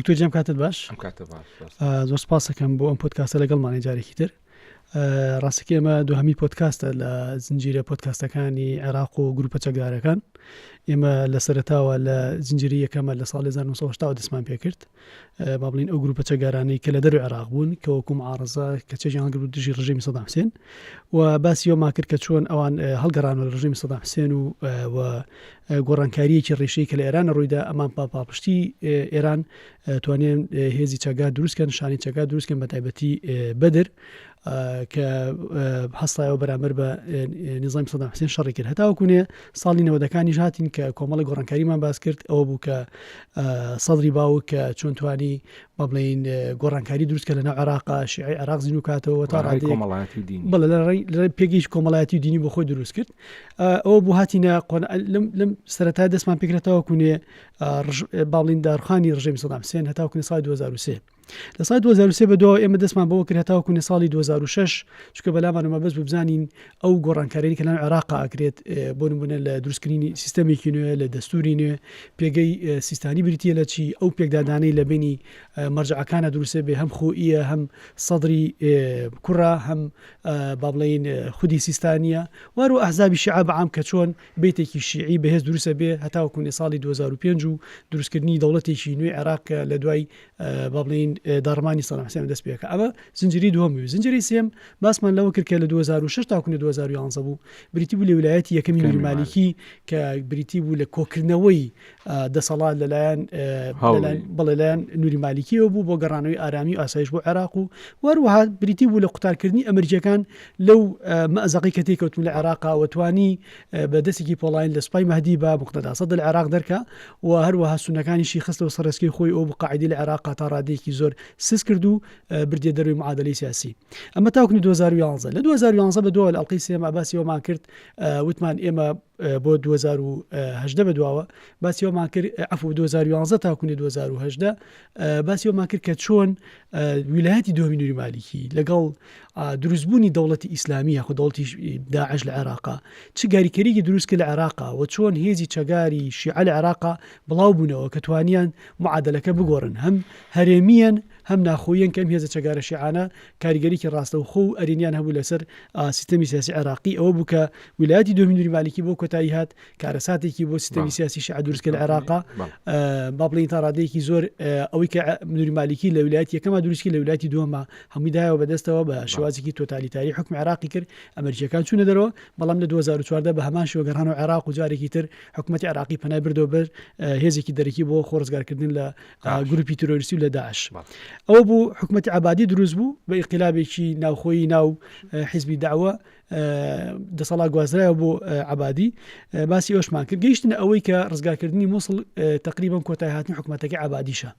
دکتۆر جام کاتت باش ئەم کاتە باش زۆر سپاسەکەم بۆ ئەم پۆدکاستە لەگەڵمانی جارێکی تر ڕاستەکە ئێمە دوهەمی پۆدکاستە لە زنجیرە پۆدکاستەکانی عێراق و گروپە چەکدارەکان ئێمە لە سەرتاوە لە زنجیری یەکەمە لە ساڵی 1970 دەستمان پێکرد با بڵین ئەو گروپە چەکدارانەی کە لە دەروی عێراق بوون کە وەکو معارزە کە چێژیان هەڵگرت دژی ڕژێمی سەدام حسێن و باسی ئەومان کرد کە چۆن ئەوان هەڵگەڕانەوە لە ڕژێمی سەدام حسێن و و گۆڕانکارییەکی ڕیشەیی کە لە ئێران ڕوویدا ئەمان بە پاڵپشتی ئێران توانیان هێزی چەکدار دروستکەن شانی چەکدار دروستکەن بە تایبەتی بەدر کە هەستایەوە بەرامبەر بە نظامی سەدام حسێن شەڕی کرد هەتاوەکوونێ ساڵی نەوەدەکانیش هاتین کە کۆمەڵی گۆڕانکاریمان باس کرد ئەوە بوو کە سەدری باوک کە چۆن توانی با بڵێین گۆڕانکاری دروست کە لەناو عێراقا شیعەی عێراق زیندوو کاتەوە تا ڕادەیەک کۆمەڵایەتی و دینی بەڵێ لە ڕێی لە ڕێی پێگەیش کۆمەڵایەتی و دینی بۆ خۆی دروست کرد ئەوە بوو هاتینە قۆنا لەم لەم سەرەتا دەستمان پێکرا تاوەکوونێ با بڵێین داڕوخانی ڕژێمی سەدام حسێن هەتاوەکوونێ ساڵی 2003 لە ساڵی 2003 بە دواوە ئێمە دەستمان بەوە کرد هەتاوەکوونێ ساڵی 2006 چونکە بەلامان مەبەست بوو بزانین ئەو گۆڕانکاریی کە لەناو عێراقا ئەکرێت بۆ نمونە لە دروستکردنی سیستەمێکی نوێ لە دەستوری نوێ پێگەی سیستانی بریتە لە چی ئەو پێکدادانەی لە بینی مەرجعەکانە دروستە بێ هەم خۆییە هەم سەدری کوڕە هەم با بڵێین خودی سیستانیە وارو ئەحزابی شیعە بە عام کە چۆن بەیتێکی شیعی بەهێز دروستە بێ هەتاوەکو ساڵی 2005 و دروستکردنی دەوڵەتێکی نوێی عێراق کە لە دوای با بڵێین داڕمانی سەدام حسێن دەست پێکە ئەمە زنجیرەی دووەم بوو زنجیرەی سێم باسمان لەوە کرد کە لە 2006 تاکو 2011 بوو بریتی بوو لە ویلایەتی یەکەمی نوری مالیکی کە بریتی بوو لە کۆکردنەوەی دەسەڵات لەلایەن بەڵێ لایەن نوری مالیکیەوە بوو بۆ گەڕانەوەی ئارامی و ئاسایش بۆ عێراق و وەروەها بریتی بوو لە قوتارکردنی ئەمریکیەکان لەو مەزەقی کە تێکەوتون لە عێراقا و توانی بە دەستێکی پۆڵاین لە سوپای مەهدی بە موقتەدا سەدر لە عێراق دەرکا و هەروەها سوننەکانیشی خستەوە سەر ڕێچکەی خۆی ئەو بوو قاعیدەی لە عێراقا تا ڕادەیەکی زۆر سست کرد و بردیە دەروی معادلەی سیاسی ئەمە تاوەکو 2011 لە 2011 بە دواوە لە ئەڵقەی سێیەم باسی ئەوەمان کرد وتمان ئێمە بۆ 2018 بە دواوە باسی ئەوەمان کرد عەفو 2011 تاکو 2018 باسی ئەوەمان کرد کە چۆن ویلایەتی دووەمی نوری مالیکی لەگەڵ دروستبوونی دەوڵەتی ئیسلامی یاخود دەوڵەتی داعش لە عێراقا چ گاریکەریی دروست کرد لە عێراقا و چۆن هێزی چەگاری شیعە لە عێراقا بڵاو بوونەوە کە توانیان معادلەکە بگۆڕن هەم هەرێمییەن هەم ناخۆییەن کە ئەم هێزە چەگارە شیعانە کاریگەریی ڕاستەوخۆ و ئەرێنیان هەبوو لەسەر سیستەمی سیاسی عێراقی ئەوە بوو کە ویلایەتی دووەمی نوری مالیکی بۆ کۆتایی هات کارەساتێکی بۆ سیستەمی سیاسی شیعە دروست کرد لە عێراقا با بڵێین تا ڕادەیەکی زۆر ئەوەی کە نوری مالیکی لە ویلایەتی یەکەما دروست کرد لە ویلایەتی دووەما هەمووی دایەوە بەدەستەوە بە شێوازێکی تۆتالیتاری حوکمی عێراقی کرد ئەمریکیەکان چوونە دەرەوە بەڵام لە 2014 بە هەمان شێوە گەڕانەوە عێراق و جارێکی تر حکوومەتی عێراقی پەنای بردەوە بەر هێزێکی دەرەکی بۆ خۆڕزگارکردن لە گروپی تیرۆریستی و لە داعش ئەوە بوو حکوومەتی عەبادی دروست بوو بە ئینقلابێکی ناوخۆیی ناو حیزبی دەعوە دەسەڵات گوازرایەوە بۆ عەبادی باسی ئەوشمان کرد گەیشتنە ئەوەی کە ڕزگارکردنی مووسڵ تقریبا کۆتای هاتنی حکوومەتەکەی عەبادیشە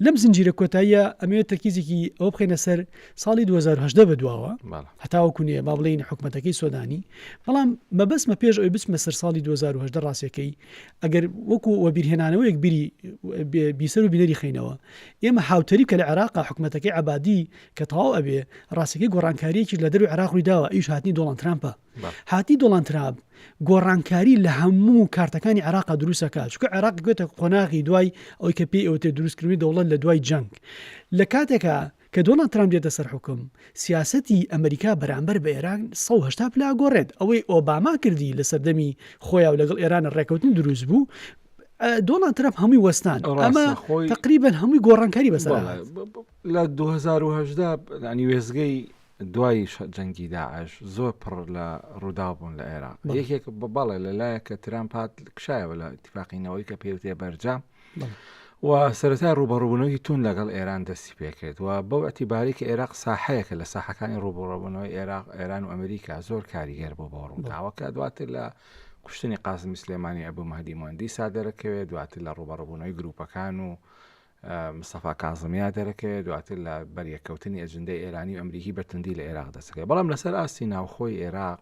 لەم زنجیرە کۆتاییە ئەمەوێت تەرکیزێکی ئەوە بخەینە سەر ساڵی 2010 بە دواوە هەتاوەکو نێ با بڵێین حکوومەتەکەی سۆدانی بەڵام مەبەستمە پێش ئەوی بچمە سەر ساڵی 2010 ڕاستەکەی ئەگەر وەکو وەبیرهێنانەوەیەک بیری بیسەر و بینەری خینەوە ئێمە هاوتەریب کە لە عێراقا حکوومەتەکەی عەبادی کە تەواو ئەبێ ڕاستەکەی گۆڕانکاریەکیش لە دەروی عێراق ڕوویداوە ئەویش هاتنی دۆڵاند ترامپە هاتنی دۆڵاند ترامپ گۆڕانکاری لە هەموو کارتەکانی عێراقا دروست ئەکات چونکە عێراق گوێتە قۆناغی دوای ئەوەی کە پێی ئەوتێ دروستکردنی دەوڵەت لە دوای جەنگ لە کاتێکا کە دۆناڵد ترامپ دێتە سەر حوکم سیاسەتی ئەمریکا بەرامبەر بە ئێران 180 پلە ئەگۆڕێت ئەوەی ئۆباما کردی لە سەردەمی خۆیا و لەگەڵ ئێران ڕێکەوتن دروست بوو دۆناڵد ترامپ هەمووی وەستان ئەمە خۆی تقریبا هەمووی گۆڕانکاری بەسەر هات. لە 2018 ینی وێزگەی دوای جەنگی داعش زۆر پڕ لە ڕووداو بوون لە عێراق یەکێک بەڵێ لە لایەک کە ترامپ هات کشایەوە لە ئیتیفاقی نەوەوی کە پێوتێ بەرجام و سەرەتا ڕووبەڕووبوونەوەی توند لەگەڵ ئێران دەستی پێکرد و بەو ئەتیباری کە عێراق ساحەیەکە لە ساحەکانی ڕووبەڕووبوونەوەی عێراق ئێران و ئەمریکا زۆر کاریگەر بوو بۆ ڕووداوەکە دواتر لە کوشتنی قاسمی سلێمانی ئەبوو مەهدی موهەندیسا دەرەکەوێت دواتر لە ڕووبەڕووبوونەوەی گروپەکان و مستەفا کازمیا دەرەکەوێت دواتر لە بەریەککەوتنی ئەجندەی ئێرانی و ئەمریکی بە توندی لە عێراق دەستەکەوێت بەڵام لەسەر ئاستی ناوخۆی عێراق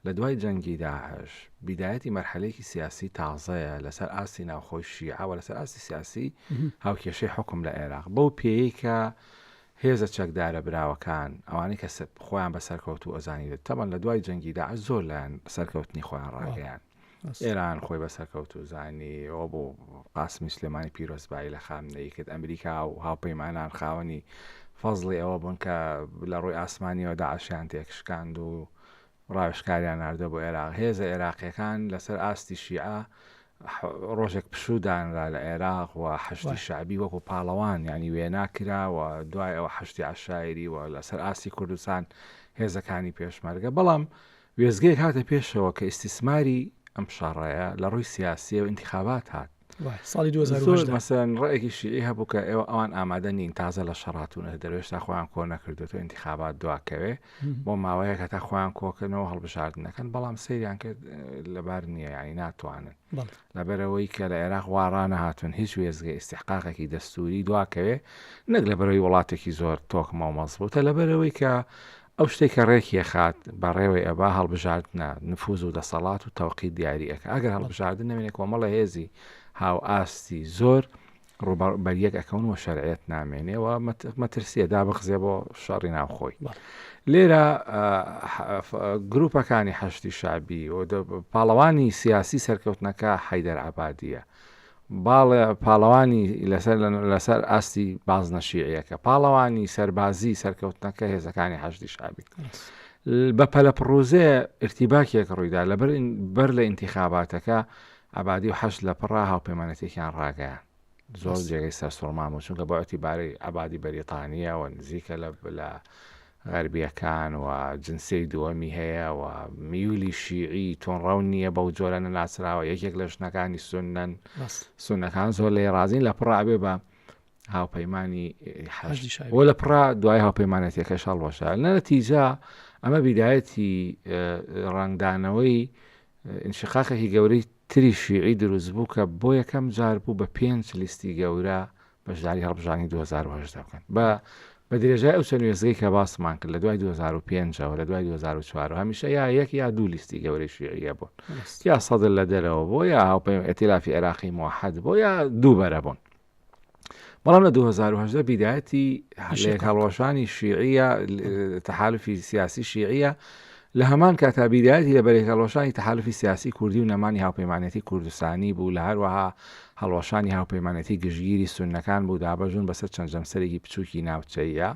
لە دوای جەنگی داعش بیدایەتی مەرحەلەیەکی سیاسی تازەیە لەسەر ئاستی ناوخۆی شیعە و لەسەر ئاستی سیاسی هاوکێشەی حکوم لە عێراق بەو پێیەی کە هێزە چەکدارە براوەکان ئەوانەی کە خۆیان بە سەرکەوتوو ئەزانی تەبەن لە دوای جەنگی داعش زۆر لایەن سەرکەوتنی خۆیان ڕاگەیان. ئێران خۆی بە سەرکەوتوو زانی، ئەوە بوو قاسمی سلێمانی پیرۆزبایی لە خامنەیی کرد، ئەمریکا و هاوپەیمانان خاوەنی فەزڵی ئەوە بوون کە لە ڕووی ئاسمانیەوە داعشیان تێکشکاند و ڕاوێژکاریان ناردووە بۆ عێراق. هێزە عێراقیەکان لەسەر ئاستی شیعە ڕۆژێک پشوو دانرا لە عێراق و حەشدی شەعبی وەکو پاڵەوان یانی وێنا کرا و دوای ئەوە حەشدی عەشایری و لەسەر ئاستی کوردستان هێزەکانی پێشمەرگە بەڵام وێستگەیەک هاتە پێشەوە کە ئیستیسماری ئەم شەڕەیە لە ڕووی سیاسیەوە ئینتیخابات هات. ساڵی 2018 مەسەن ڕێکی شیعی هەبوو کە ئێوە ئەوان ئامادە نین تازە لە شەڕاتونە دەروێشتا خۆیان کۆ نەکردوێتەوە ئینتیخابات دواکەوێ بۆ ماوەیەک هەتا خۆیان کۆکردنەوە هەڵبژاردنەکەن بەڵام سەیریان کرد لەبار نییە ینی ناتوانن لەبەرەوەی کە لە عێراق وا ڕانەهاتون هیچ وێزگە ئیسیحقاقێکی دەستوری دواکەوێ نەک لەبەرەوەی وڵاتێکی زۆر تۆکمە و مەزبوتە لەبەرەوەی کە ئەو شتێک کە ڕێکیەخات بەڕێوەی ئەبا هەڵبژاردنە نفوز و دەسەڵات و تەوقیت دیاری ئەکا ئەگەر هەڵبژاردن نەمێنێ کۆمەڵە هێزی هاوئاستی زۆر ڕووبەڕ بەریەک ئەکەون و شەرعیەت نامێنێ و مەترسیە دابخزێ بۆ شەڕی ناوخۆی لێرە گروپەکانی حەشدی شعبی و پاڵەوانی سیاسی سەرکەوتنەکە حەیدەر عبادیە باڵێ پاڵەوانی لەسەر لەسەر ئاستی بازنە شیعیەکە پاڵەوانی سەربازی سەرکەوتنەکە هێزەکانی حەشدی شعبی بە پەلەپڕوزێ ارتیباکێک ڕوویدا لەبەر بەر لە ئینتیخاباتەکە عەبادی و حەشد لە پڕا هاوپەیمانەتێکیان ڕاگەیاند. زۆر جێگەی سەرسوڕمان بوو چونکە بە ئیعتیباری عەبادی بەریتانییە و نزیکە لە لە غەربییەکان و جنسیەی دووەمی هەیە و میولی شیعی تونڕەو نییە بەو جۆرە نەناسراوە یەکێک لە ژنەکانی سوننەن سوننەکان زۆر لێی ڕازین لە پڕا ئەبێ بە هاوپەیمانی حەشدی شەعبی و لە پڕا دوای هاوپەیمانەتیەکەش هەڵوەشا لە نەتیجە ئەمە بیدایەتی ڕەنگدانەوەی ئینشقاقێکی گەورەی تری شیعی دروست بوو کە بۆ یەکەم جار بوو بە پێنج لیستی گەورە بەشداری هەڵبژاردنی 2018 بکەن بە بە درێژای ئەو چەند وێستگەی کە باسمان کرد لە دوای 2005ەوە لە دوای 2004 هەمیشە یا یەک یا دوو لیستی گەورەی شیعیە بوون یا سەدر لە دەرەوە بۆ یا هاوپەیمان ئیتیلافی عێراقی موحد بۆ یا دوو بەرە بوون بەڵام لە 2018 بیدایەتی لەیەک هەڵوەشانی شیعیە تەحالفی سیاسی شیعیە لە هەمان کاتا بیدایەتی لە بەرێک هەڵوەشانی تەحالفی سیاسی کوردی و نەمانی هاوپەیمانەتی کوردستانی بوو لە هەروەها هەڵوەشانی هاوپەیمانەتی گشتگیری سوننەکان بوو دابەشبوون بەسەر چەند جەمسەرێکی بچووکی ناوچەیە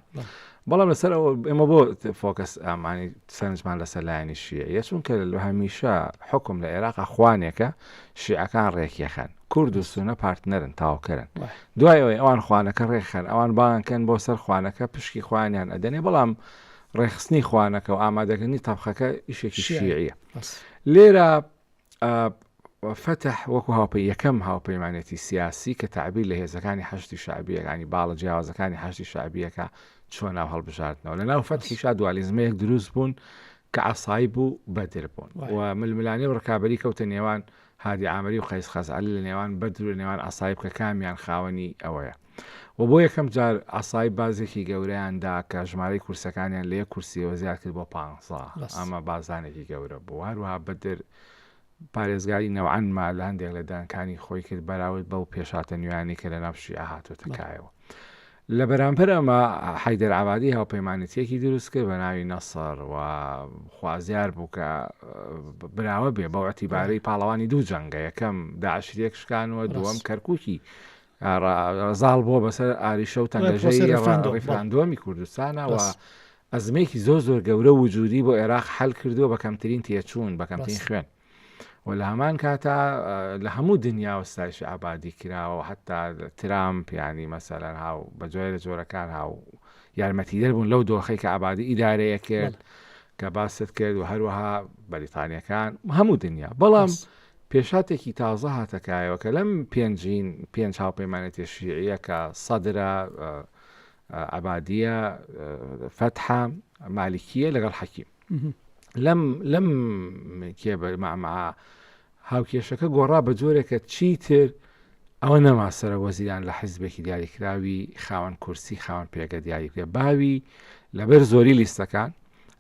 بەڵام لەسەر ئەوە ئێمە بۆ focus ئامانی سەرنجمان لەسەر لایەنی شیعیە چونکە لە هەمیشە حکم لە عێراق خوانێکە شیعەکان ڕێکیەخەن کورد و سونە partner ن تاوکەرن دوای ئەوەی ئەوان خوانەکە ڕێکخەن ئەوان بانکەن بۆ سەر خوانەکە پشکی خوانیان ئەدەنێ بەڵام ڕێخستنی خوانەکە و ئامادەکردنی تەبخەکە ئیشێکی شیعیە لێرە فەتح وەکو هاوپەی یەکەم هاوپەیمانێتی سیاسی کە تەعبیر لە هێزەکانی حەشدی شەعبییەکانی باڵە جیاوازەکانی حەشدی شەعبییەکە چووە ناو هەڵبژاردنەوە. لە ناو فەتحیشا دوالیزمەیەک دروست بوون کە عەسایب و بەدر بوون و ململانێ و ڕکابەری کەوتە نێوان هادی عامری و قەیس خەزعەلی لە نێوان بەدر و لە نێوان عەسایب کە کامیان خاوەنی ئەوەیە. و بۆ یەکەم جار عەسایب بازێکی گەورەیان دا کە ژمارەی کورسەکانیان لە یەک کورسیەوە زیاد کرد بۆ پانزە ئەمە بازدانێکی گەورە بوو هەروەها بەدر پارێزگاری نەوعەن ما لە هەندێک لە دانکانی خۆی کرد بەراورد بەو پێشاتە نوێیانەی کە لە ناو شیعە هاتۆتە کایەوە لە بەرامبەر ئەمە حەیدەر عەبادی هاوپەیمانێتیەکی دروست کرد بە ناوی نەسڕ و خوازیار بوو کە براوە بێ بەو ئەتیبارەی پاڵەوانی دوو جەنگە یەکەم داعشی تێکشکانوە دووەم کەرکوکی زاڵ بووە بەسەر ئاریشە و تەنگەژەی ڕیفراندۆمی کوردستانە و ئەزمێکی زۆر زۆر گەورە وجودی بۆ عێراق حل کردووە بە کەمترین تێچوون بە کەمترین خوێن و لە هەمان کاتا لە هەموو دنیا و ستایشی ئابادی کراوە و حتا ترامپ ینی مەسەلەن هاو بە جۆرە لە جۆرەکان هاو یارمەتیدەر بوون لەو دۆخەی کە ئابادی ئیدارەیە کرد کە باست کرد و هەروەها بەریتانیەکان هەموو دنیا بەڵام پێشهاتێکی تازە هاتە کایەوە کە لەم پێنجین پێنج هاوپەیمانێتیە شیعیە کە سەدرە، عەبادیە، فەتحە، مالکیە لەگەڵ حەکیم لەم لەم کێ مەعمەعە هاوکێشەکە گۆڕا بە جۆرێکە چیتر ئەوە نەما سەرە وەزیران لە حیزبێکی دیاریکراوی خاوەن کورسی خاوەن پێگە دیاری بکرێت باوی لەبەر زۆری لیستەکان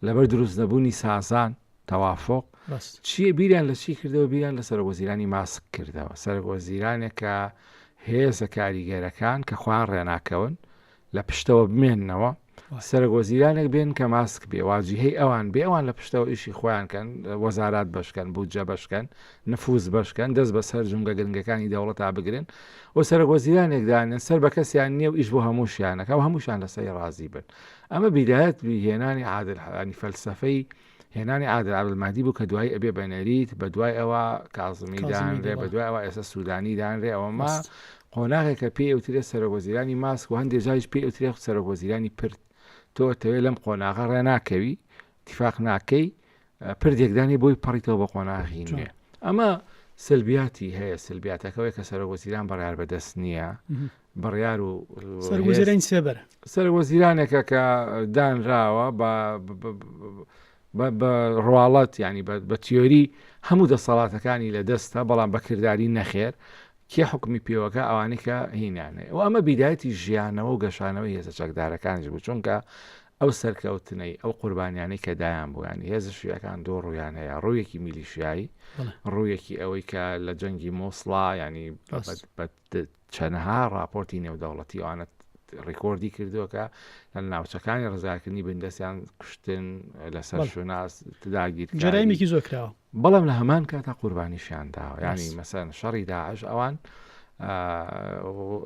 لەبەر دروست نەبوونی سازان تەوافوق چیە بیریان لە چی کردەوە بیریان لە سەرۆک وەزیرانی ماسک کردەوە سەرۆک وەزیرانێک کە هێزە کاریگەرەکان کە خۆیان ڕێناکەون لە پشتەوە بمێننەوە. سەرەک وەزیرانێک بێن کە ماسک بێ واجیهەی ئەوان بێ ئەوان لە پشتەوە ئیشی خۆیان کەن وەزارات بەشکەن بودجە بەشکەن نفوز بەشکەن دەست بەسەر جومگە گرنگەکانی دەوڵەتا بگرن و سەرەک وەزیرانێک دانێن سەر بە کەسیان نییە و ئیش بۆ هەمووشیانەکە و هەمووشیان لەسەری ڕازی بن ئەمە بیدایەت هێنانی عادل ینی فەلسفەی هێنانی عادل عەبدولمەهدی بوو کە دوایی ئەبێ بە نەریت، بە دوای ئەوە کازمی دانرێ، بە دوای ئەوە ئێستا سوودانی دانرێ، ئەوە ما قۆناغێکە پێی ئەوترێ سەرۆکوەزیرانی ماسک و هەندێ جاریش پێی ئەوترێ سەرۆکوەزیرانی پرد. تۆ ئەتەوێ لەم قۆناغە ڕێ ناکەوی، ئیتیفاق ناکەی، پردێک دانێ بۆی پەڕیتەوە بە قۆناغی نوێ. ئەمە سلبیاتی هەیە، سلبیاتەکە ئەوەیە کە سەرۆکوەزیران بڕیار بەدەست نییە، بڕیار و سەرۆکوەزیرانی سێبەرە. سەرۆکوەزیرانێکە کە دانراوە بە بە ڕواڵەت ینی بە تیۆری هەموو دەسەڵاتەکانی لە دەستە بەڵام بە کردداری نەخێر کێ حکومی پێوەکە ئەوانەی کە هینانێ و ئەمە بیدایەتی ژیانەوە و گەشانەوەی هێزە چەکدارەکانیش بوو چونکە ئەو سەرکەوتنەی ئەو قوربانیانەی کە دایان بوویانی هێزە شیعەکان دوو ڕوویان هەیە ڕوویەکی میلیشیایی ڕوویەکی ئەوەی کە لە جەنگی مۆسڵا ینی بە چەنەها ڕاپۆرتی نێودەوڵەتی ئەوانە ڕیکۆردی کردووە کە لە ناوچەکانی ڕزگارکردنی بندەستیان کوشتن لەسەر شوناس داگیر جەرایمێکی زۆر کراوە بەڵام لە هەمان کاتا قوربانیشیان داوە ینی مەسەن شەڕی داعش ئەوان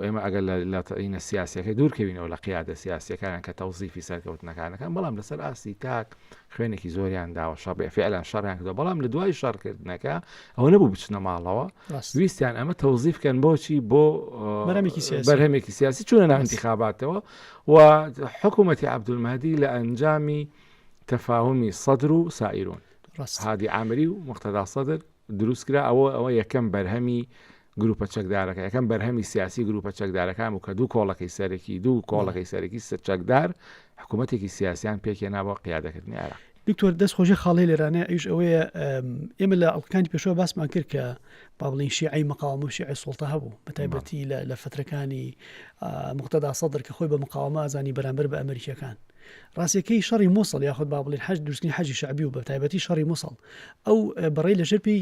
ئێمە ئەگەر لە تەینە سیاسەکە دوورکەوینەوە لە قیادە سیاسەکان کە تەوزیفی سەرکەوتنەکانەکان بەڵام لەسەر ئاستی تاک خوێنێکی زۆریان داوە شەڕ بێ فعلەن شەڕیان کردوە بەڵام لە دوای شەڕکردنەکە ئەوە نەبوو بچنە ماڵەوە ویستیان ئەمە تەوزیف کەن بۆچی بۆ بەرهەمێکی سیاسی چوونە ناو انتخاباتەوە و حکوومەتی عەبدولمەهدی لە ئەنجامی تەفاهمی سەدر و سائیرون هادی عامری و مختدا سەدر دروست کرا ئەوە ئەوە یەکەم بەرهەمی گروپە چەکدارەکە یەکەم بەرهەمی سیاسی گروپە چەکدارەکان بوو کە دوو کۆڵەکەی سەرەکی دوو کۆڵەکەی سەرەکی چەکدار حکوومەتێکی سیاسیان پێکهێنا بۆ قیادەکردنی عێراق. دکتۆر دەست خۆشی خاڵی لێرانە ئەویش ئەوەیە ئێمە لە ئەڵقەکانی پێشەوە باسمان کرد کە با بڵێین شیعەی مقاومە و شیعەی سوڵتە هەبوو بە تایبەتی لە فترەکانی مقتەدا سەدر کە خۆی بە مقاومە ئازانی بەرامبەر بە ئەمریکیەکان ڕاستیەکەی شەڕی موسڵ یاخود با بڵێن حەج دروستکردنی حەجی شەعبی و بە تایبەتی شەڕی موسڵ ئەو بەڕەی لەژێر پێی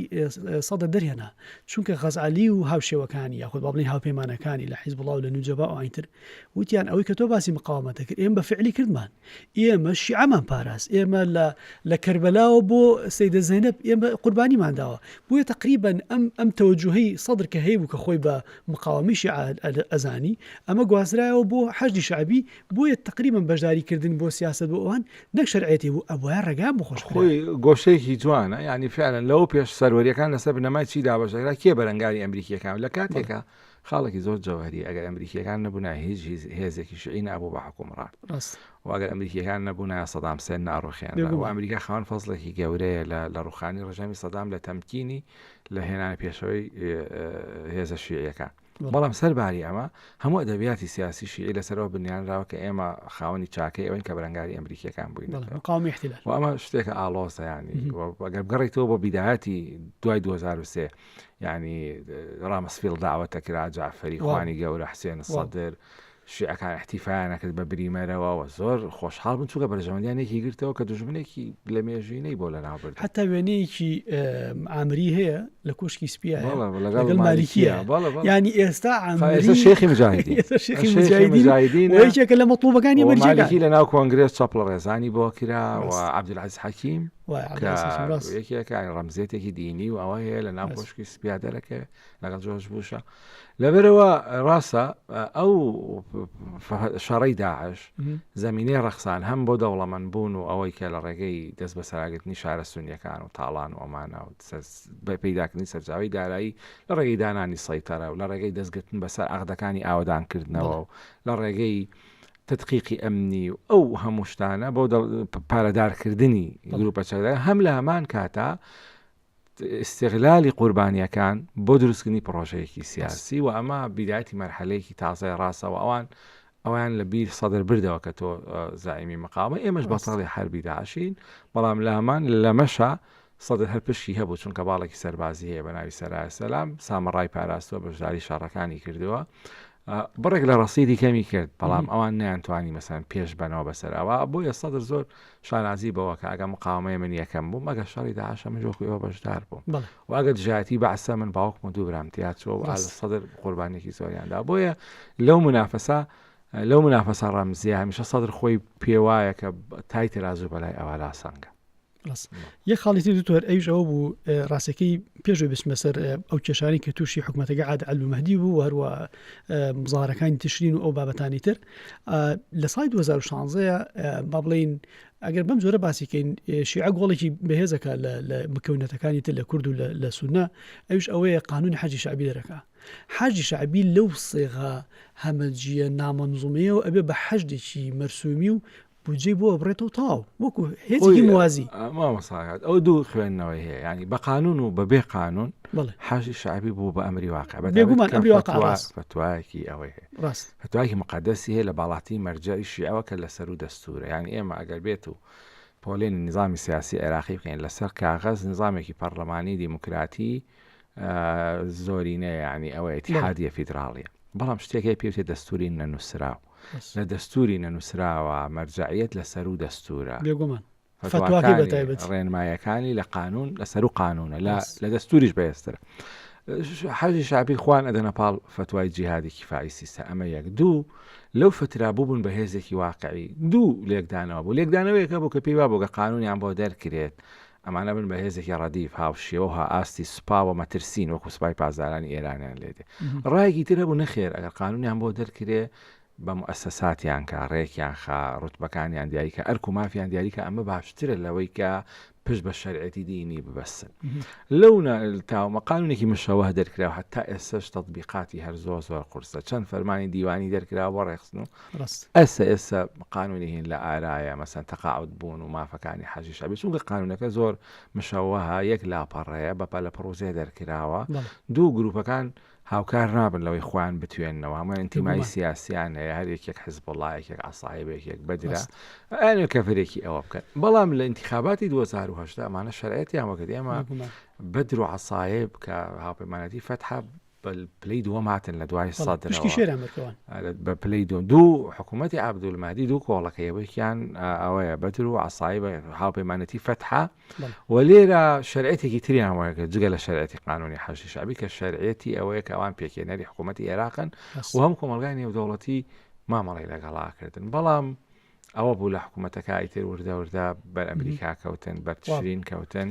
سەدر دەرهێنا چونکە غەزعەلی و هاوشێوەکانی یاخود با بڵێن هاوپەیمانەکانی لە حیزبوڵا و لە نوجەبا و ئەوانی تر وتیان ئەوەی کە تۆ باسی مقاومەتە کرد ئێمە بە فعلی کردمان ئێمە شیعەمان پاراست ئێمە لە لە کەربەلاوە بۆ سەیدە زەینەب ئێمە قوربانیمان داوە بۆیە تقریبا ئەم ئەم تەوەجوهەی سەدر کە هەیبوو کە خۆی بە مقاومی شیعە ئەزانی ئەمە گوازرایەوە بۆ حەشدی شەعبی بۆیە تەقریبەن بەشداری کردن بۆ سیاسەت بۆ ئەوان نەک شەرعیەتی بوو ئەبوایە ڕێگایان بۆ خۆش خۆی گۆشەیەکی جوانە یانی فعلا لەوە پێش سەروەریەکان لەسەر بنەمای چی دابەش دەکرا کێ بەرەنگاری ئەمریکیەکان لە کاتێکا خاڵێکی زۆر جەوهری ئەگەر ئەمریکیەکان نەبوونا هیچ هێزێکی شیعی نابوو بە حکومڕان ڕاست و ئەگەر ئەمریکیەکان نەبوونا سەدام حسێن ناڕوخێنرا و بێگومان ئەمریکا خاوەن فەزڵێکی گەورەیە لە لە ڕوخانی ڕژێمی سەدام لە تەمکینی لە هێنانە پێشەوەی هێزە شیعیەکان بەڵام سەرباری ئەمە، هەموو ئەدەبیاتی سیاسی شیعی لەسەر ئەوە بنیانراوە کە ئێمە خاوەنی چاکەی ئەوەین کە بەرەنگاری ئەمریکییەکان بووینەتەوە. مقاومەی احتلال. و ئەمە شتێکە ئاڵۆزە یانی ئەگەر بگەڕێیتەوە بۆ بیدایەتی دوای 2003 یانی ڕامسفیڵد داوەتە کرا جعفەری خوانی گەورە حسێن سەدر شیعەکان احتیفایان ئەکرد بە بریمەرەوە و زۆر خۆشحاڵ بوون چونکە بەرژەوەندیان یەکی گرتەوە کە دوژمنێکی لە مێژینەی بۆ لەناو بردن. حەتا وێنەیەکی عامری هەیە لە کۆشکی سپیایە لەگەڵ مالیکیە یانی ئێستا عامری شێخی مجاهدین ئێستا شێخی مجاهدین و یەکێکە لە مەطلوبەکانی ئەمریکا مالیکی لە ناو کۆنگرێس چەپڵە ڕێزانی بۆ کرا و عەبدولعەزیز حەکیم کە یەکێکە ڕەمزیەتێکی دینی و ئەوە هەیە لە ناو کۆشکی سپیا دەرەکەوێت لەگەڵ جۆرج بوشە لەبەرەوە ڕاستە ئەو شەڕەی داعش زمینەی ڕەخسان هەم بۆ دەوڵەمەند بوون و ئەوەی کە لە ڕێگەی دەست بە سەراگرتنی شارە سونیەکان و تاڵان و ئەمانە و پەیداکردنی سەرچاوی دارایی لە ڕێگەی دانانی سەیتەرە و لە ڕێگەی دەستگرتن بەسەر عەقدەکانی ئاوەدانکردنەوە و لە ڕێگەی تدقیقی ئەمنی و ئەو هەموو شتانە بۆ پارەدارکردنی گروپە چەکدارەکان هەم لە هەمان کاتا ئیستغلالی قوربانیەکان بۆ دروستکردنی پڕۆژەیەکی سیاسی و ئەمە بیدایەتی مەرحەلەیەکی تازەیە ڕاستە و ئەوان ئەویان لە بیر سەدر بردەوە کە تۆ زایمی مقاومە ئێمەش بەتەڵی حربی داعشین بەڵام لامان لەمەشا سەدر هەر پشکی هەبوو چونکە باڵێکی سەربازی هەیە بە ناوی سەرای سەلام سامەڕای پاراستوە بەشداری شەڕەکانی کردووە بڕێک لە ڕەسیدی کەمی کرد بەڵام ئەوان نەیانتوانی مەسەن پێش بەنەوە بەسەر ئەوە بۆیە سەدر زۆر شانازی بەوە کە ئەگە مقاومەیە من یەکەم بووم ئەگە شەڕی داعشە من وەکو ئێوە بەشدار بووم و ئەگە دژایەتی بەعسە من باوکم و دوو برام تیا چووە و ئال سەدر قوربانیەکی زۆریان دا بۆیە لەو منافەسە. لەو منافەسە ڕەمزیە هەمیشە سەدر خۆی پێوایە کە تای تەرازوو بەلای ئەوە لاسەنگە. ڕاست یەک خاڵی تر دکتۆر ئەویش ئەوە بوو ڕاستەکەی پێشەوەی بچمە سەر ئەو کێشانەی کە تووشی حکوومەتەکە عاد عەلو مەهدی بوو و هەروە مزارەکانی تشرین و ئەو بابەتانی تر لە ساڵی 2016 با بڵین ئەگەر بەم جۆرە باسیکەین شیعە گۆڵێکی بەهێزەکە لە مکەونەتەکانی تر لە کورد و لە سونە ئەوش ئەوەیە قانونی حەجی شعبی دەرەکە حەجی شعبی لەو سێغا هەمەجیە نامەنزومەیەوە ئەبێ بە حەجدێکی مەرسومی و بودجەی بۆ ئەبڕێتەوە تەواو وەکو هێزێکی موازی. مامۆستا ئاگات ئەو دوو خوێندنەوەی هەیە یانی بە قانون و بەبێ قانون بەڵێ حەشدی شەعبی بوو بە ئەمری واقع بە بێگومان ئەمری واقع ڕاست فتوایەکی ئەوەی هەیە ڕاست فتوایەکی مقدسی هەیە لە باڵاتی مەرجەعی شیعەوە کە لە سەروو دەستورە یانی ئێمە ئەگەر بێت و پۆلێنی نظامی سیاسی عێراقی بکەین لەسەر کاغەز نظامێکی پەرلەمانی دیموکراتی زۆرینە یعنی ئەوە ئیتحادیە فیدراڵیە بەڵام شتێک هەیە پێوتێ دەستوری نەنووسراو لە دەستوری نەنووسراوە مەرجەعیەت لە سەروو دەستورە. بێگومان فەتواکەی بە تایبەتی. ڕێنمایەکانی لە قانون لە سەروو قانونە لە لە دەستوریش بەهێزترە. حەشدی شەعبی خوان ئەدەنە پاڵ فەتوای جیهادی کیفایی سیستە ئەمە یەک دوو لەو فترا بووبوون بە هێزێکی واقعی دوو لێکدانەوە بوو لێکدانەوەیەکە بوو کە پێی وابوو کە قانونیان بۆ دەرکرێت ئەمانە بن بە هێزێکی ڕەدیف هاوشێوە و هائاستی سوپا و مەترسین وەکو سوپای پاسدارانی ئێرانیان لێ دێ. ڕایەکی تر هەبوو نەخێر ئەگەر قانونیان بۆ دەرکرێ بە موئەسەساتیان کا، ڕێکیان خا، ڕوتبەکانیان دیاری کا، ئەرک و مافیان دیاری کا، ئەمە باشترە لەوەی کە پشت بە شەرعێتی دینی ببەستن. لەو تاومە قانونێکی مشەوه دەرکرا و هەتا ئێستەش تەتبیقاتی هەر زۆر زۆر قورسە. چەند فەرمانی دیوانی دەرکراوە بۆ ڕێکخستن و ڕاست. ئێستا ئێستا قانونی هین لە ئارایە مەسەن تەقاعود بوون و مافەکانی حەجی شەعبی چونکە قانونەکە زۆر مشەوەهە یەک لاپەڕەیە بە پەلە پڕوزێ دەرکراوە بەڵێ. دوو گروپەکان هاوکار نابن لەوەی خۆیان بتوێننەوە هەموویان ئینتیمای بێگومان. سیاسیان هەیە هەر یەکێک حزبوڵا یەکێک عەسایب یەکێک بەدرە ڕاست. ئەیانەوێ کەڤرێکی ئەوە بکەن بەڵام لە ئینتیخاباتی 2018 ئەمانە شەرعیەتیان وەکرد ئێمە بێگومان. بەدر و عەسایب کە هاوپەیمانەتی فەتحە بە پلەی دووەم هاتن لە دوای سەدرەوە پشکی شێران بەرکەوان بە پلەی دووەم دوو حکوومەتی عەبدولمەهدی دوو کۆڵەکە یەکیان ئەوەیە بەدر و عەسایب هاوپەیمانەتی فەتحە و لێرە شەرعێتێکی تریان وەرگرت جگە لە شەرعێتی قانونی حەشدی شەعبی کە شەرعێتی ئەوەیە کە ئەوان پێکهێنەری حکوومەتی عێراقن و هەم کۆمەڵگای نێودەوڵەتی مامەڵەی لەگەڵا کردن بەڵام ئەوە بوو لە حکوومەتەکە ئیتر وردە وردە بەر ئەمریکا کەوتن بەر تشرین کەوتن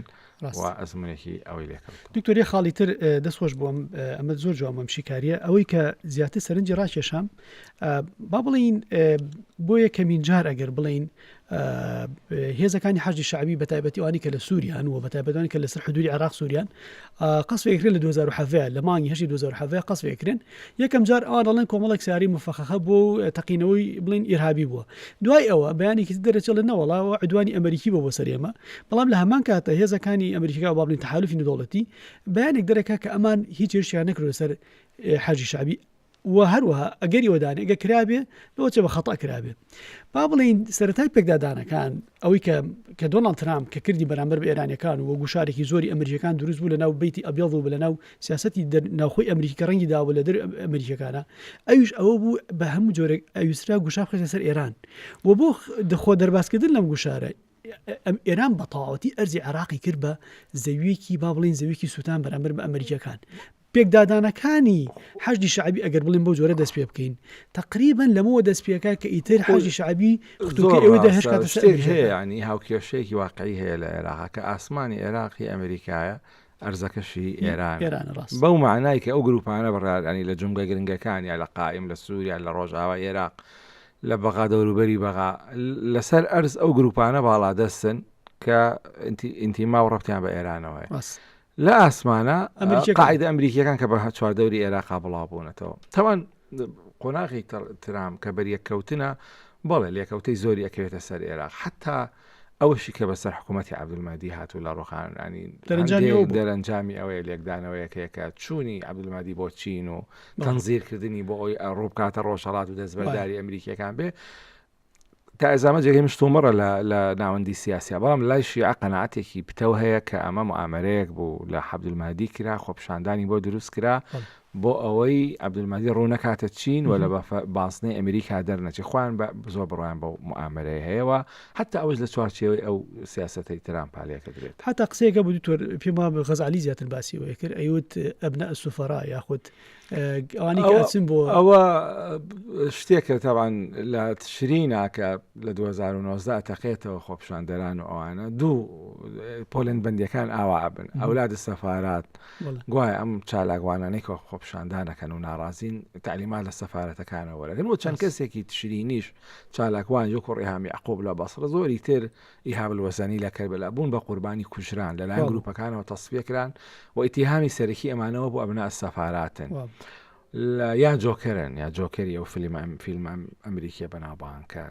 و ئەزمونێکی ئەوەی لێکەوت. دکتۆر یەک خاڵی تر دەست خۆش بۆم ئەمە زۆر جوان بۆم شیکاریە ئەوەی کە زیاتر سەرنجی ڕاکێشام با بڵین بۆ یەکەمین جار ئەگەر بڵین هێزەکانی حەشدی شەعبی بە تایبەتی ئەوانی کە لە سووریان و بە تایبەتوانی کە لەسەر حدودی عێراق سووریان قەسفێکرێن لە 2017 لە مانگی هەشتی 2017 قەسفێکرێن یەکەم جار ئەوان دەڵێن کۆمەڵێک سیارەی مفەخەخە بووە و تەقینەوەی بڵێن ئیرهابی بووە دوای ئەوە بەیانێکی تر دەرەچێت ئەڵێن نەوەڵا ئەوە عدوانی ئەمریکی بووە بۆ سەر ئێمە بەڵام لە هەمان کاتە هێزەکانی ئەمریکا و با بڵێن تەحالوفی نێودەوڵەتی بەیانێک دەرەکا کە ئەمان هیچ هێرشیان نەکردوە سەر حەجی شەعبی و هەروەها ئەگەری ئەوە دانێ گەر کرابێ لەوە چێ بە خەتا کرابێ با بڵێین سەرەتای پێکدادانەکان ئەوەی کە کە دۆناڵد ترامپ کە کردی بەرامبەر بە ئێرانیەکان و گوشارێکی زۆری ئەمریکیەکان دروست بوو لە ناو بەیتی ئەبیەض و لە ناو سیاسەتی ناوخۆی ئەمریکی کە ڕەنگی داوە لە دەر ئەمریکیەکانە ئەویش ئەوە بوو بە هەموو جۆرێک ئەویسترا گوشار بخرێتە سەر ئێران و بۆ خۆ دەربازکردن لەم گوشارە ئێران بە تەواوەتی ئەرزی عێراقی کرد بە زەویەکی با بڵین زەویەکی سووتان بەرامبەر بە ئەمریکیەکان پێکدادانەکانی حەشدی شەعبی ئەگەر بڵێن بەو جۆرە دەست پێ بکەین تەقریبەن لەمەوە دەست پێکا کە ئیتر حەشدی شەعبی ختوکەی ئەوەی دە هێشت کاتە سەر شتێک هەیە ئەمریکیەکان. یانی هاوکێشەیەکی واقعی هەیە لە عێراق کە ئاسمانی عێراق هی ئەمریکایە ئەرزەکەشی ئێرانە ئێرانە ڕاست. بەو مەعنای کە ئەو گروپانە بڕیار ینی لە جومگە گرنگەکان یا لە قائیم لە سووریا لە ڕۆژئاوای عێراق لە بەغا دەوروبەری بەغا لەسەر ئەرز ئەو گروپانە باڵادەستن کە ئینتیما و ڕەبتیان بە ئێرانەوە هەیە ڕاست. لە ئاسمانە ئەمریکیەکان. قاعدە ئەمریکیەکان کە بە چواردەوری ئێراقا بڵاو بوونەتەوە تەوان قۆناغی ترام کە بەریەککەوتنە بەڵێ لێکەوتەی زۆری ئەکەوێتە سەر ئێراق حتا ئەوەشی کە بەسەر حکوومەتی عەبدولمەهدی هاتوو لە ڕۆخانانی دەرەنجامی ئەو بوو. دەرەنجامی ئەوەیە لێکدانەوەیەکەیە کە چوونی عەبدولمەهدی بۆ چین و تەنزیرکردنی بۆ ئەوی ڕووبکاتە ڕۆژهەڵات و دەستبەرداری ئەمریکیەکان بێ تا ئێزامە جێگەی مشتومڕە لە لە ناوەندی سیاسیا بەڵام لای شیعە قەناعەتێکی پتەو هەیە کە ئەمە موئامەرەیەک بوو لە عەبدولمەهدی کرا خۆپیشاندانی بۆ دروست کرا. بۆ ئەوەی عەبدولمەهدی ڕوو نەکاتە چین و لە بازنەی ئەمریکا دەرنەچێ خۆیان بە زۆر بڕوایان بەو موئامەرەیە هەیە و حەتا ئەوەش لە چوارچێوەی ئەو سیاسەتەی ترامپا لێکەدرێت. حەتا قسەیەک هەبوو دکتۆر پێم وابێ غەزالی زیاتر باسی ئەوەی کرد ئەیوت ئەبناء السفراء یاخود ئەوانەی کە ئەچن بۆ ئەوە شتێکە تەبعەن لە تشرینا کە لە 2019 ئەتەقێتەوە خۆپیشاندەران و ئەوانە دوو پۆلێن بەندیەکان ئاوا ئەبن ئەولاد سەفارات گوایە ئەم چالاکوانانەی کە خۆپیشاندانەکەن و ناڕازین تەعلیمات لە سەفارەتەکانەوە وەرەگرن و چەند کەسێکی تشرینیش چالاکوان وەکو ڕیهام یەعقوب لە بەسڕە زۆری تر ئیهاب الوەزەنی لە کەربەلا بوون بە قوربانی کوژران لەلایەن گروپەکانەوە تەسفیە کران و ئیتیهامی سەرەکی ئەمانەوە بۆ ئەبنا سەفاراتن یا جۆکەرن یا جۆکەری ئەو فیلم ئەم فیلم ئەم ئەمریکیە بەناوبانکە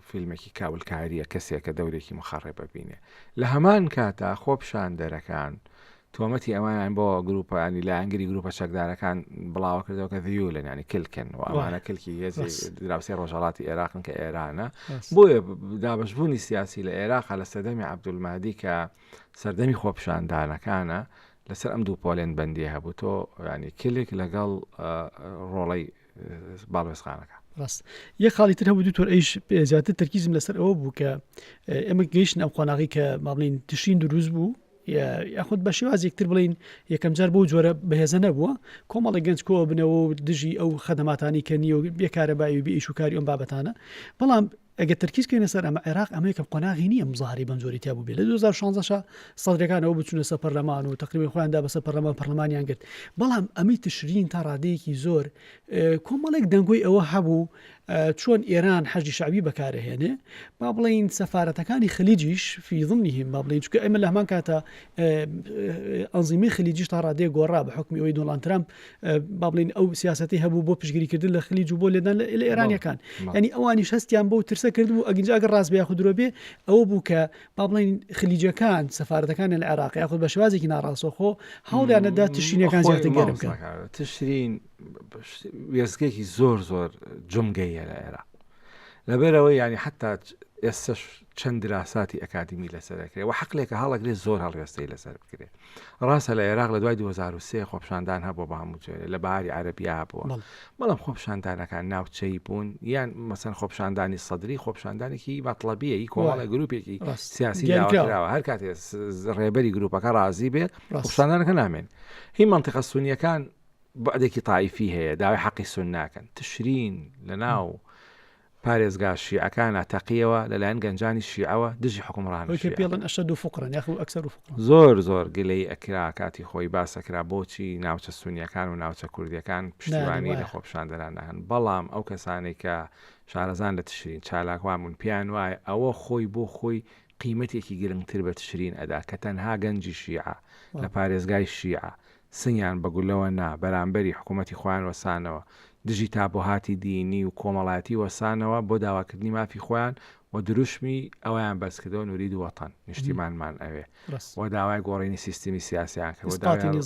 فیلمێکی کاولکاریە کەسێکە دەورێکی مخەڕێ ببینێ لە هەمان کاتا خۆپیشاندەرەکان تۆمەتی ئەوانیان بۆ گروپە ینی لایەنگری گروپە چەکدارەکان بڵاوە کردەوە کە ذیولن ینی کلکن و ئەمانە کلکی هێزی دراوسێ ڕۆژهەڵاتی عێراقن کە ئێرانە بۆیە دابەشبوونی سیاسی لە عێراق لە سەردەمی عەبدولمادی کە سەردەمی خۆپیشاندانەکانە لەسەر ئەم دوو پۆلێن بەندیە هەبوو تۆ ینی کلک لەگەڵ ڕۆڵەی باڵوێزخانەکە. ڕاست یەک خاڵی تر هەبوو دکتۆر ئەیش زیاتر تەرکیزم لەسەر ئەوە بوو کە ئێمە گەیشتن ئەم قۆناغی کە با بڵێین تشرین دروست بوو یاخود بە شێوازێک تر بڵین یەکەم جار بەو جۆرە بەهێزە نەبووە کۆمەڵی گەنج کۆ بنەوە و دژی ئەو خەدەماتانی کە نییە و بێکارەبایی و بێ ئیش و کاری ئەم بابەتانە بەڵام ئەگەر تەرکیز بکەینە سەر ئەمە عێراق ئەمە یەکەم قۆناغی نییە مزاهرەی بەم جۆرەی تیا بووبێ لە 2016 شا سەدرەکان ئەوە بچوونە سەر پەرلەمان و تقریبا خۆیان دا بەسەر پەرلەمان پەرلەمانیان گرت بەڵام ئەمەی تشرین تا ڕادەیەکی زۆر کۆمەڵێک دەنگۆی ئەوە هەبوو چۆن ئێران حەشدی شەعبی بەکارەهێنێ با بڵێین سەفارەتەکانی خلیجیش فی ضمنهم با بڵێین چونکە ئێمە لە هەمان کاتە ئەنزیمی خلیجیش تا ڕادەیەک گۆڕا بە حکمی ئەوەی دۆناڵد ترامپ با بڵێین ئەو سیاسەتی هەبوو بۆ پشتگیریکردن لە خلیج و بۆ لێدان لە ئێرانیەکان ینی ئەوانیش هەستیان بەو ترسە کردبوو ئەگەر ئەگەر ڕاست بێ یاخود درۆ بێ ئەوە بوو کە با بڵێین خلیجەکان سەفارەتەکانیان لە عێراق یاخود بە شێوازێکی ناڕاستەوخۆ هەوڵیان دەدا تشرینەکان زیاتر گەرم بکەن. تشرین وێستگەیەکی زۆر زۆر جومگەیە لە عێراق لەبەرەوە ینی حتا ئێستش چەند دراساتی ئەکادیمی لەسەر دەکرێت و حەقلێکە هەڵەگرێت زۆر هەڵوێستەی لەسەر بکرێت ڕاستە لە عێراق لە دوای 2023 خۆپشاندان هەبووە بە هەموو جۆرێ لە بەهاری عەرەبیا هەبووە بەڵام خۆپشاندانەکان ناوچەی بوون یان مەسەن خۆپشاندانی سەدری خۆپشاندانێکی مەطلبیە ی کۆمەڵە گروپێکی سیاسی داواکراوە هەر کاتێ ڕێبەری گروپەکە ڕازی بێ خۆپشاندانەکە نامێن هی منطقە سونیەکان بەعدێکی تایفی هەیە داوای حەقی سون ناکەن تشرین لە ناو پارێزگا شیعەکانا تەقیەوە لەلایەن گەنجانی شیعەوە دژی حوکمڕانە ئەوەی کە پێی ئەڵێن اشد فقرا یاخود اکثر فقرا. زۆر زۆر گلەیی ئەکرا کاتی خۆی باس ئەکرا بۆچی ناوچە سونیەکان و ناوچە کوردیەکان پشتیوانی لە خۆپیشاندەران ناکەن بەڵام ئەو کەسانەی کە شارەزان لە تشرین چالاکوان بوون پێیان وایە ئەوە خۆی بۆ خۆی قیمەتێکی گرنگتر بە تشرین ئەدا کە تەنها گەنجی شیعە لە پارێزگای شیعە سنگیان بە گولەوە نا، بەرامبەری حکوومەتی خۆیان وەسانەوە، دژی تابۆهاتی دینی و کۆمەڵایەتی وەسانەوە بۆ داواکردنی مافی خۆیان و دروشمی ئەوەیان بەرزکردەوە نورید وطن، نیشتیمانمان ئەوێ، و داوای گۆڕینی سیستمی سیاسیان کرد و داوای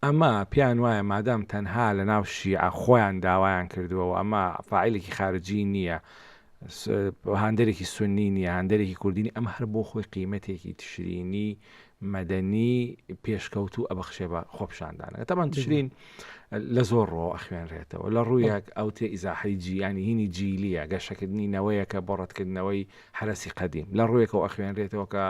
ئەمە پێیان وایە مادام تەنها لە ناو شیعە خۆیان داوایان کردووە و ئەمە فاعیلێکی خارجی نییە، هاندەرێکی سوننی نییە، هاندەرێکی کوردی نییە، ئەمە هەر بۆ خۆی قیمەتێکی تشرینی مەدەنی پێشکەوتوو ئەبەخشێ بە خۆپیشاندانەکە تەبعەن تشرین لە زۆر ڕۆ ئەخوێنرێتەوە لە ڕوویەک ئەو تێ ئیزاحەی جیانی هینی جیلیە گەشەکردنی نەوەیەکە بۆ ڕەتکردنەوەی حەرەسی قەدیم لە ڕوویەکەوە ئەخوێنرێتەوە کە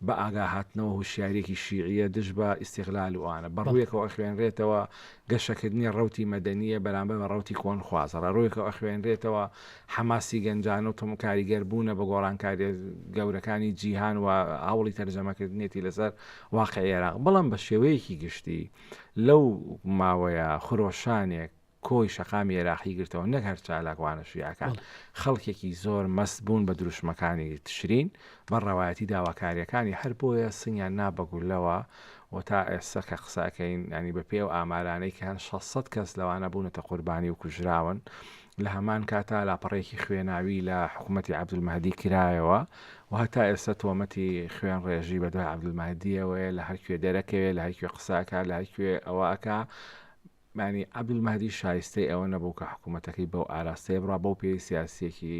بە ئاگا هاتنەوە هوشیاریەکی شیعیە دژ بە ئیستیغلال و ئەوانە بە ڕوویەکەوە ئەخوێنرێتەوە گەشەکردنی ڕەوتی مەدەنیە بەرامبەر بە ڕەوتی کۆنخوازە لە ڕوویەکەوە ئەخوێنرێتەوە حەماسی گەنجانە و تەم کاریگەر بوونە بە گۆڕانکاریە گەورەکانی جیهان و هەوڵی تەرجەمەکردنێتی لەسەر واقعی عێراق بەڵام بە شێوەیەکی گشتی لەو ماوەیە خرۆشانێک کۆی شەقامی عێراقی گرتەوە نەک هەر چالاکوانە شیعەکان خەڵکێکی زۆر مەست بوون بە دروشمەکانی تشرین بە ڕەوایەتی داواکاریەکانی هەر بۆیە سنگیان نا بە گولەوە و تا ئێستا کە قسە ئەکەین ینی بە پێی ئەو ئامارانەی کە هەن 600 کەس لەوانە بوونەتە قوربانی و کوژراون لە هەمان کاتا لاپەڕەیەکی خوێناوی لە حکوومەتی عەبدولمەهدی کرایەوە و هەتا ئێستا تۆمەتی خوێنڕێژی بەدوای عەبدولمەهدیەوەیە لە هەرکوێ دەرەکەوێ لە هەرکوێ قسە ئەکا لە هەرکوێ ئەوە ئەکا. مانی عەبدولمەهدی شایستەی ئەوە نەبوو کە حکوومەتەکەی بەو ئاراستەیە بڕا بەو پێی سیاسیەکی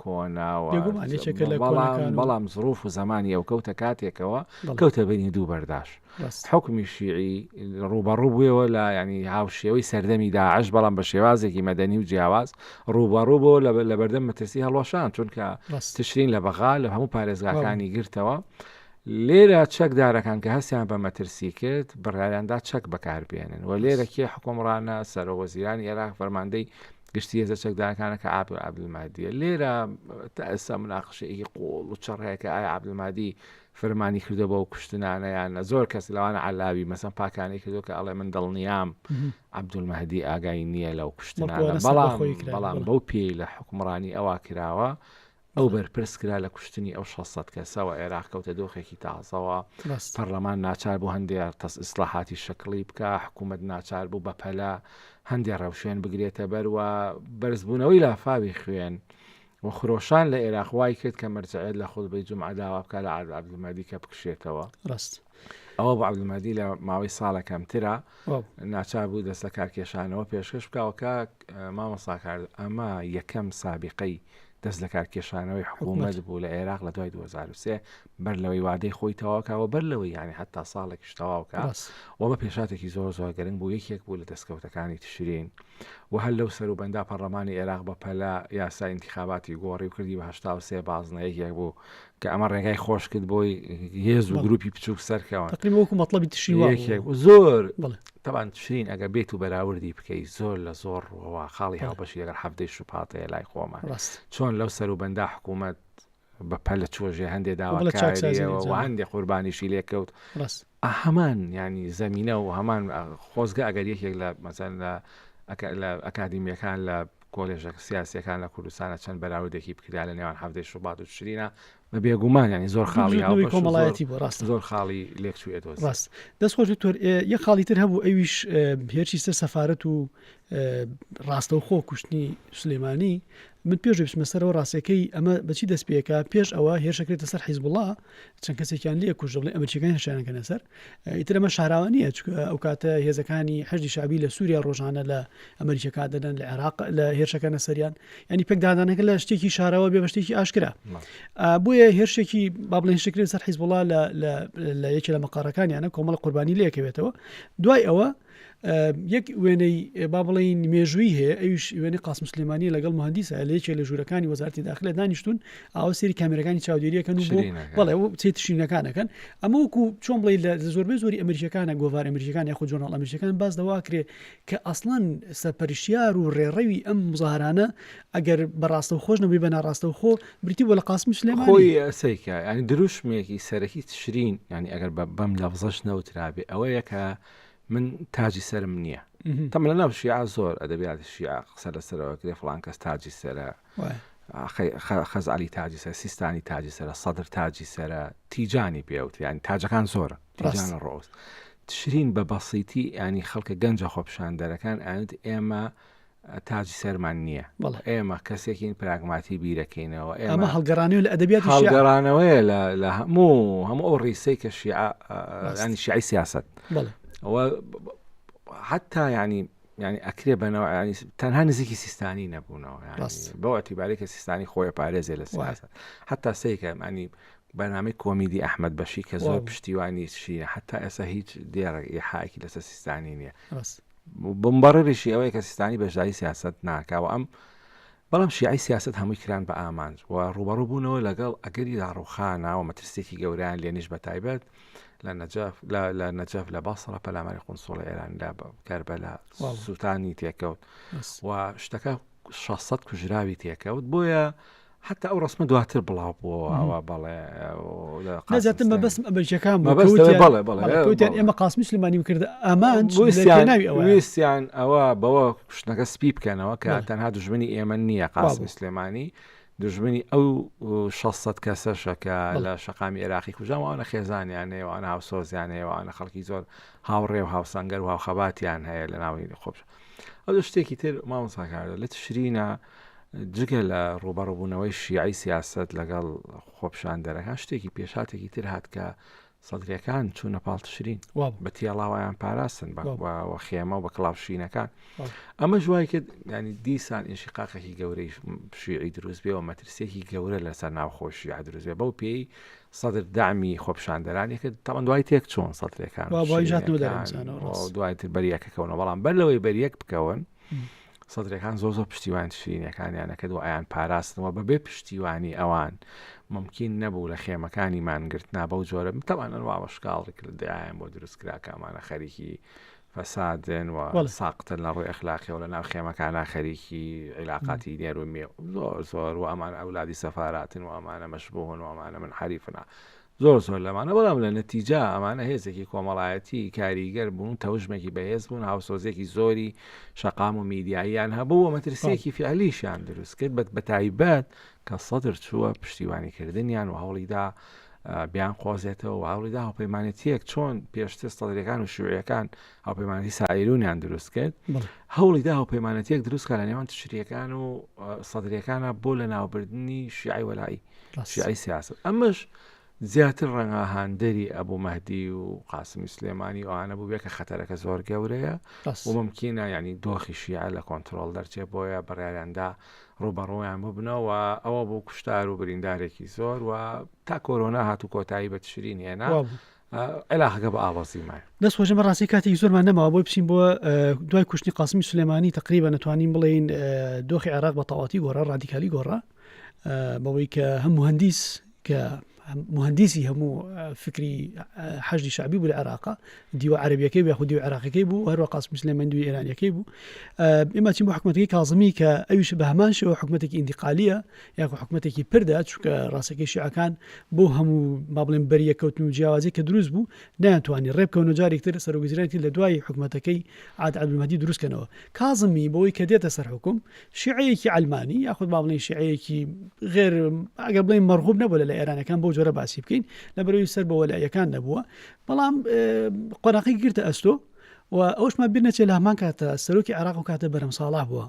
کۆناوە بێگومان یەکێکە لە کۆنەکان و بەڵام زروف و زەمانی ئەو کەوتە کاتێکەوە کەوتە بینی دوو بەرداش حوکمی شیعی ڕووبەڕوو بوویەوە لە ینی هاوشێوەی سەردەمی داعش بەڵام بە شێوازێکی مەدەنی و جیاواز ڕووبەڕوو بۆ لە بەردەم مەترسی هەڵوەشان چونکە تشرین لە بەغا لە هەموو پارێزگاکانی گرتەوە لێرە چەکدارەکان کە هەستیان بە مەترسی کرد، بڕیاریان دا چەک بەکار بێنن و لێرە کێ حوکمڕانە؟ سەرۆک وەزیرانی عێراق، فەرماندەی گشتی هێزە چەکدارەکانە کە عادل عەبدولمەهدیە. لێرە تا ئێستا مناقشەیەکی قووڵ و چڕ هەیە کە ئایا عەبدولمەهدی فرمانی کردووە بەو کوشتنانە یان نە. زۆر کەس لەوانە عەلاوی مەسەن پاکانەی کردووە کە ئەڵێ من دڵنیام عەبدولمەهدی ئاگای نییە لەو کوشتنانە، بەڵام بەڵام بەو پێی لە حوکمڕانی ئەوا کراوە ئەو بەرپرس کرا لە کوشتنی ئەو 600 کەسەوە، عێراق کەوتە دۆخێکی تازەوە، پەرلەمان ناچار بوو هەندێ ئیسلاحاتی شەکڵی بکا، حکوومەت ناچار بوو بەپەلە هەندێ ڕێوشوێن بگرێتە بەر و بەرزبوونەوەی لافاوی خوێن و خرۆشان لە عێراق وای کرد کە مەرجەعیەت لە خوتبەی جومعە داوا بکا لە عادل عەبدولمەهدی کە بکشێتەوە. ڕاست. ئەوە بۆ عەبدولمەهدی لە ماوەی ساڵە کەمترە ناچار بوو دەست لە کارکێشانەوە پێشکەش بکاوە کاک مامۆستا کارد ئەمە یەکەم سابقەی دەست لە کارکێشانەوەی حکوومەت بوو لە عێراق لە دوای 2023 بەر لەوەی وادەی خۆی تەواوکەوە بەر لەوەی یعنی حتا ساڵێکیش تەواوکە و بە پێشاتێکی زۆر زۆر گرنگ بوو یەکێک بوو لە دەستکەوتەکانی تشرین و هەر لەو سەروبەندا پەڕلەمانی عێراق بە پەلە یاسای ئینتیخاباتی گۆڕی و کردی بە 83 بازنە یەکێک بوو کە ئەمە ڕێگای خۆش کرد بۆی هێز و گروپی بچووک سەرکەوە تقریبا وەکو مەطلبی تشرین وا یەکێک بوو زۆر تەبان تشرین ئەگە بێت و بەراوردی بکەی زۆر لە زۆر ڕووەوە خاڵی هاوبەشی لەگەڵ حەفتەی شوباتەیە لای خۆمان چۆن لەو سەروبەندا حکوومەت بە پەلە چووە ژێ هەندێ داواکاریەوە و هەندێ قوربانیشی لێکەوت هەمان ینی زەمینە و هەمان خۆزگە ئەگەر یەکێک لە مەسەن لە لە ئەکادیمیەکان لە کۆلێژە سیاسیەکان لە کوردستانە چەند بەراوردێکی بکرا لە نێوان حەفتەی شوبات و تشرینە بە بێگومان ینی زۆر خاڵی هاوبەش کۆمەڵایەتی بۆ ڕاست زۆر خاڵی لێکچوو ئەدۆز ڕاست دەست خۆش دکتۆر یەک خاڵی تر هەبوو ئەویش هێرشی سەر سەفارەت و ڕاستەوخۆ کوشتنی سلێمانی من پێش بچمە سەرەوە ڕاستەکەی ئەمە بەچی دەست پێکا پێش ئەوە هێرشەکرێتە سەر حیزبوڵا چەند کەسێکیان لێ کوژ بڵێ ئەمریکیەکان هێرشیان کەنە سەر ئیتر ئەمە شاراوە نییە چونکە ئەو کاتە هێزەکانی حەشدی شەعبی لە سووریا ڕۆژانە لە ئەمریکیەکان دەدەن لە عێراق لە هێرشەکەنە سەریان ینی پێکدادانەکە لە شتێکی شاراوە بێ بە شتێکی ئاشکرا بۆیە هێرشێکی با بڵێن شکرێن سەر حیزبوڵا لە یەکێ لە مەقاڕەکانیانە کۆمەڵە قوربانی لێکەوێتەوە دوای ئەوە یەک وێنەی با بڵێین مێژووی هەیە ئەویش وێنەی قاسم سلێمانی لەگەڵ مهندیسە لە یەکێک لە ژوورەکانی وەزارەتی داخلە دانیشتون ئاوە سێری کامێرەکانی چاودێریەکەن و بۆ بەڵێ و چێ تشرینەکانەکەن ئەمە وەکو چۆن بڵێ لە زۆربەی زۆری ئەمریکەکانە گۆڤار ئەمریکەکان یاخود جۆرناڵ ئەمریکەکان باس لەوە کرێ کە ئەسڵەن سەرپەرشتیار و ڕێڕەوی ئەم مزاهرانە ئەگەر بە ڕاستەوخۆش نەبووی بە ناڕاستەوخۆ بریتی بووە لە قاسمی سلێمانی. خۆی سەیرکە یانی دروشمێکی سەرەکی تشرین یانی ئەگەر بە بەم لەفزەش نەوترابێ ئەوەیە کە من تاجی سەرم نییە تەم لە ناو شیعە زۆر ئەدەبیاتی شیعە قسە لەسەرەوە کرێ فڵان کەس تاجی سەرە خەزعەلی تاجی سەر سیستانی تاجی سەرە سەدر تاجی سەرە تیجانی پێوت یانی تاجەکان زۆرە تیجانە ڕۆست تشرین بە بەسیتی ینی خەڵکە گەنجە خۆپشاندەرەکان ئەیانوت ئێمە تاجی سەرمان نییە ئێمە کەسێکین پراگماتی بیرەکەینەوە ئێمە هەڵگەڕانەوە لە ئەدەبیاتی هەڵگەڕانەوەیە لە هەموو هەموو ئەو ڕیسەی کە شیعە ینی شیعی سیاست حتا ینی ینی ئەکرێ بەنەوە ینی تەنها نزیکی سیستانی نەبوونەوە بەو ئەتیبارەی کە سیستانی خۆی پارێزێ لە سیاست حتا سەیکە ینی بەرنامەی کۆمیدی ئەحمد بەشی کە زۆر پشتیوانی شیە حتا ئێستا هیچ دێڕێک ئیحاکی لەسەر سیستانی نییە بمبەڕێریشی ئەوەیە کە سیستانی بەشداری سیاست ناکا و ئەم بەڵام شیعی سیاست هەمووی کران بە ئامانج و ڕوبەڕوو بوونەوە لەگەڵ ئەگەری داڕوخانە و مەترسیەکی گەورەیان لێنیش بە تایبەت لە نەجەف لە نەجەف لە بەسڕە پەلاماری قونسوڵی ئێران لە کەربەلا سووتانی تێکەوت و شتەکە 600 کوژراوی تێکەوت بۆیە حتا ئەو ڕسمە دواتر بڵاو بووەوە ئەوە بەڵێ زیاتر مەبەستم ئەمریکیەکان بەڵێ بەڵێ کەوتیان ئێمە قاسمی سلێمانی کرد ئامانج ناوی ئەوە ویستیان ئەوە بەوە کوشتنەکە سپی بکەنەوە کە تەنها دژمنی ئێمە نییە قاسمی سلێمانی دژمنی ئەو 600 کەسەشە کە لە شەقامی عێراقی کوژان وانە خێزانیان هەیە وانە هاوسۆزیان هەیە وانە خەڵکی زۆر هاوڕێ و هاوسەنگەر و هاوخەباتیان هەیە لە ناوی خۆش ئەو شتێکی تر مامۆساکارە لە تشرینە جگە لە ڕووبەڕووبوونەوەی شیعەی سیاسەت لەگەڵ خۆپیشاندەرەکان، شتێکی پێشهاتێکی تر هات کە سەدریەکان چوونە پاڵ تشرین بە تێڵاوایان پاراستن بە خێمە و بە کڵاوشینەکان ئەمە ژوای کرد ینی دیسان ئینشیقاقێکی گەورەی شیعی دروست بێ و مەترسیەکی گەورە لەسەر ناوخۆ شیعە دروست بێ بەو پێی سەدر دامی خۆپشاندەرانی کرد تاوان دوای تێک چۆن سەدرەکان دوایتر بەریەکەکەونەوە بەڵام بەر لەوەی بەریەک بکەون سەدرەکان زۆر زۆر پشتیوان تشرینەکانیان ئەکرد و ئەیان پاراستن و بەبێ پشتیوانی ئەوان ممکن نەبوو لە خێمەکانی مانگرتنا بەو جۆرە تەوان ئەنوا بە شکاڵ دایان بۆ دروست کرا کە ئەمانە خەریکی فەسادن و ساقتن لە ڕووی ئەخلاقیەوە لە ناو خێمەکانە خەریکی عیلاقاتی نێر و مێ زۆر زۆر و ئەمان ئەولادی سەفاراتن و ئەمانە مەشبوهن و ئەمانە من حەریفنا زۆر زۆر لەمانە، بەڵام لە نەتیجە ئەمانە هێزێکی کۆمەڵایەتی کاریگەر بوون، تەوژمێکی بەهێز بوون، هاوسۆزیەکی زۆری شەقام و میدیاییان هەبوو و مەترسیەکی فیعلیشیان دروست کرد، بە تایبەت کە سەدر چووە پشتیوانی کردنیان و هەوڵیدا بیان قۆزێتەوە و هەوڵیدا هاوپەیمانێتیەک چۆن پێشتر سەدرەکان و شیوعیەکان هاوپەیمانێتی سائیرونیان دروست کرد هەوڵیدا هاوپەیمانێتیەک دروست کە لە نێوان تشریەکان و سەدرەکانە بۆ لە ناوبردنی شیعی وەلائی شیعەی سیاسەت ئەمەش زیاتر ڕەنگە هاندەری ئەبوو مەهدی و قاسمی سلێمانی ئەوانە بوو بێ کە خەتەرەکە زۆر گەورەیە و ممکنە ینی دۆخی شیعە لە کۆنتترۆل دەرچێ بۆیە بڕیاریاندا ڕوبەڕۆیان ببنەوە ئەوە بۆ کوشتار و بریندارێکی زۆر و تا کۆرۆنا هات و کۆتایی بە تشرین هێنا عێراقەکە بە ئاڵۆزی مای. دەست خۆش ئێمە ڕاستی کاتێکی زۆرمان نەماوە بۆی بچین بۆ دوای کوشتنی قاسمی سولێمانی تقریبا نەتوانین بڵێین دۆخی عێراق بە تەواتی گۆڕا ڕادیکالی گۆڕا بەوەی کە هەم مهندیس کە مهندیسی هەموو فکری حەشدی شعبی بوو لە عێراقا دیوە عەربیەکەی یاخود دیوە عێراقەکەی بوو هەروە قاسمی سلێمانی دوی ئێرانیەکەی بوو ئێمە چین بۆ حکوومەتەکەی کازمی کە ئەویش بە هەمان شێوە حکوومەتێکی ئینتیقالیە یاخۆ حکومەتێکی پردە چونکە ڕاستەکەی شیعەکان بۆ هەموو با بڵێن بەریەکەوتن و جیاوازی کە دروست بوو نەیانتوانی ڕێبکەون و جارێک تر سەرۆک وەزیرانی تر لە دوای حکومەتەکەی عادل عەبدولمەهدی دروست کەنەوە کازمی بەوەی کە دێتە سەر حکوم شیعەیەکی عەلمانی یاخود با بڵێن شیعەیەکی غێر ئەگەر بڵێن مەرغوب نەبوو لە ئێرانەکان بەو جۆرە باسی بکەین لە بەرەوەی سەر بە وەلایەکان نەبووە بەڵام قۆناغی گرتە ئەستۆ و ئەوشمان بیر نەچێت لە هەمان کاتە سەرۆکی عێراق و کاتە بەرەم ساڵح بووە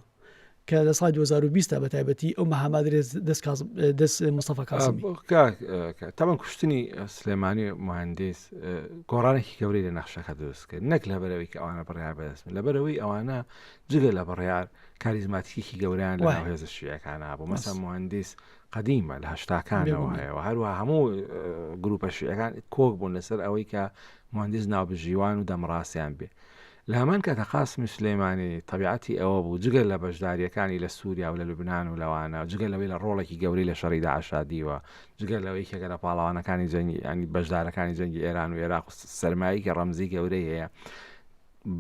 کە لە ساڵی 2020 تا بە تایبەتی ئەو مەهامە درێت دەست کازم دەست مستەفا کازمی. کاک تەبعەن کوشتنی سلێمانی مهندس گۆڕانێکی گەورەی لە نەخشەکە دروست کرد نەک لەبەرەوەی کە ئەوانە بڕیار بەدەست بن لەبەرەوەی ئەوانە جگە لە بڕیار کاریزماتیکی گەورەیان لە ناو هێزە شیعەکانە بوو مەسەن مهندس قەدیمە لە هەشتاکانەوە هەیە و هەروەها هەموو گروپە شیعەکان کۆک بوون لەسەر ئەوەی کە مهندس ناوبژیوان و دەمڕاستیان بێ لە هەمان کاتا قاسمی سولەیمانی تەبیعەتی ئەوە بوو جگە لە بەشدارییەکانی لە سووریا و لە لوبنان و لەوانە، جگە لەوەی لە ڕۆڵێکی گەورەی لە شەڕی داعشا دیوە، جگە لەوەی یەکێکە لە پاڵەوانەکانی جەنگی یانی بەشدارەکانی جەنگی ئێران و ئێراق و سەرمایەکی ڕەمزی گەورەی هەیە،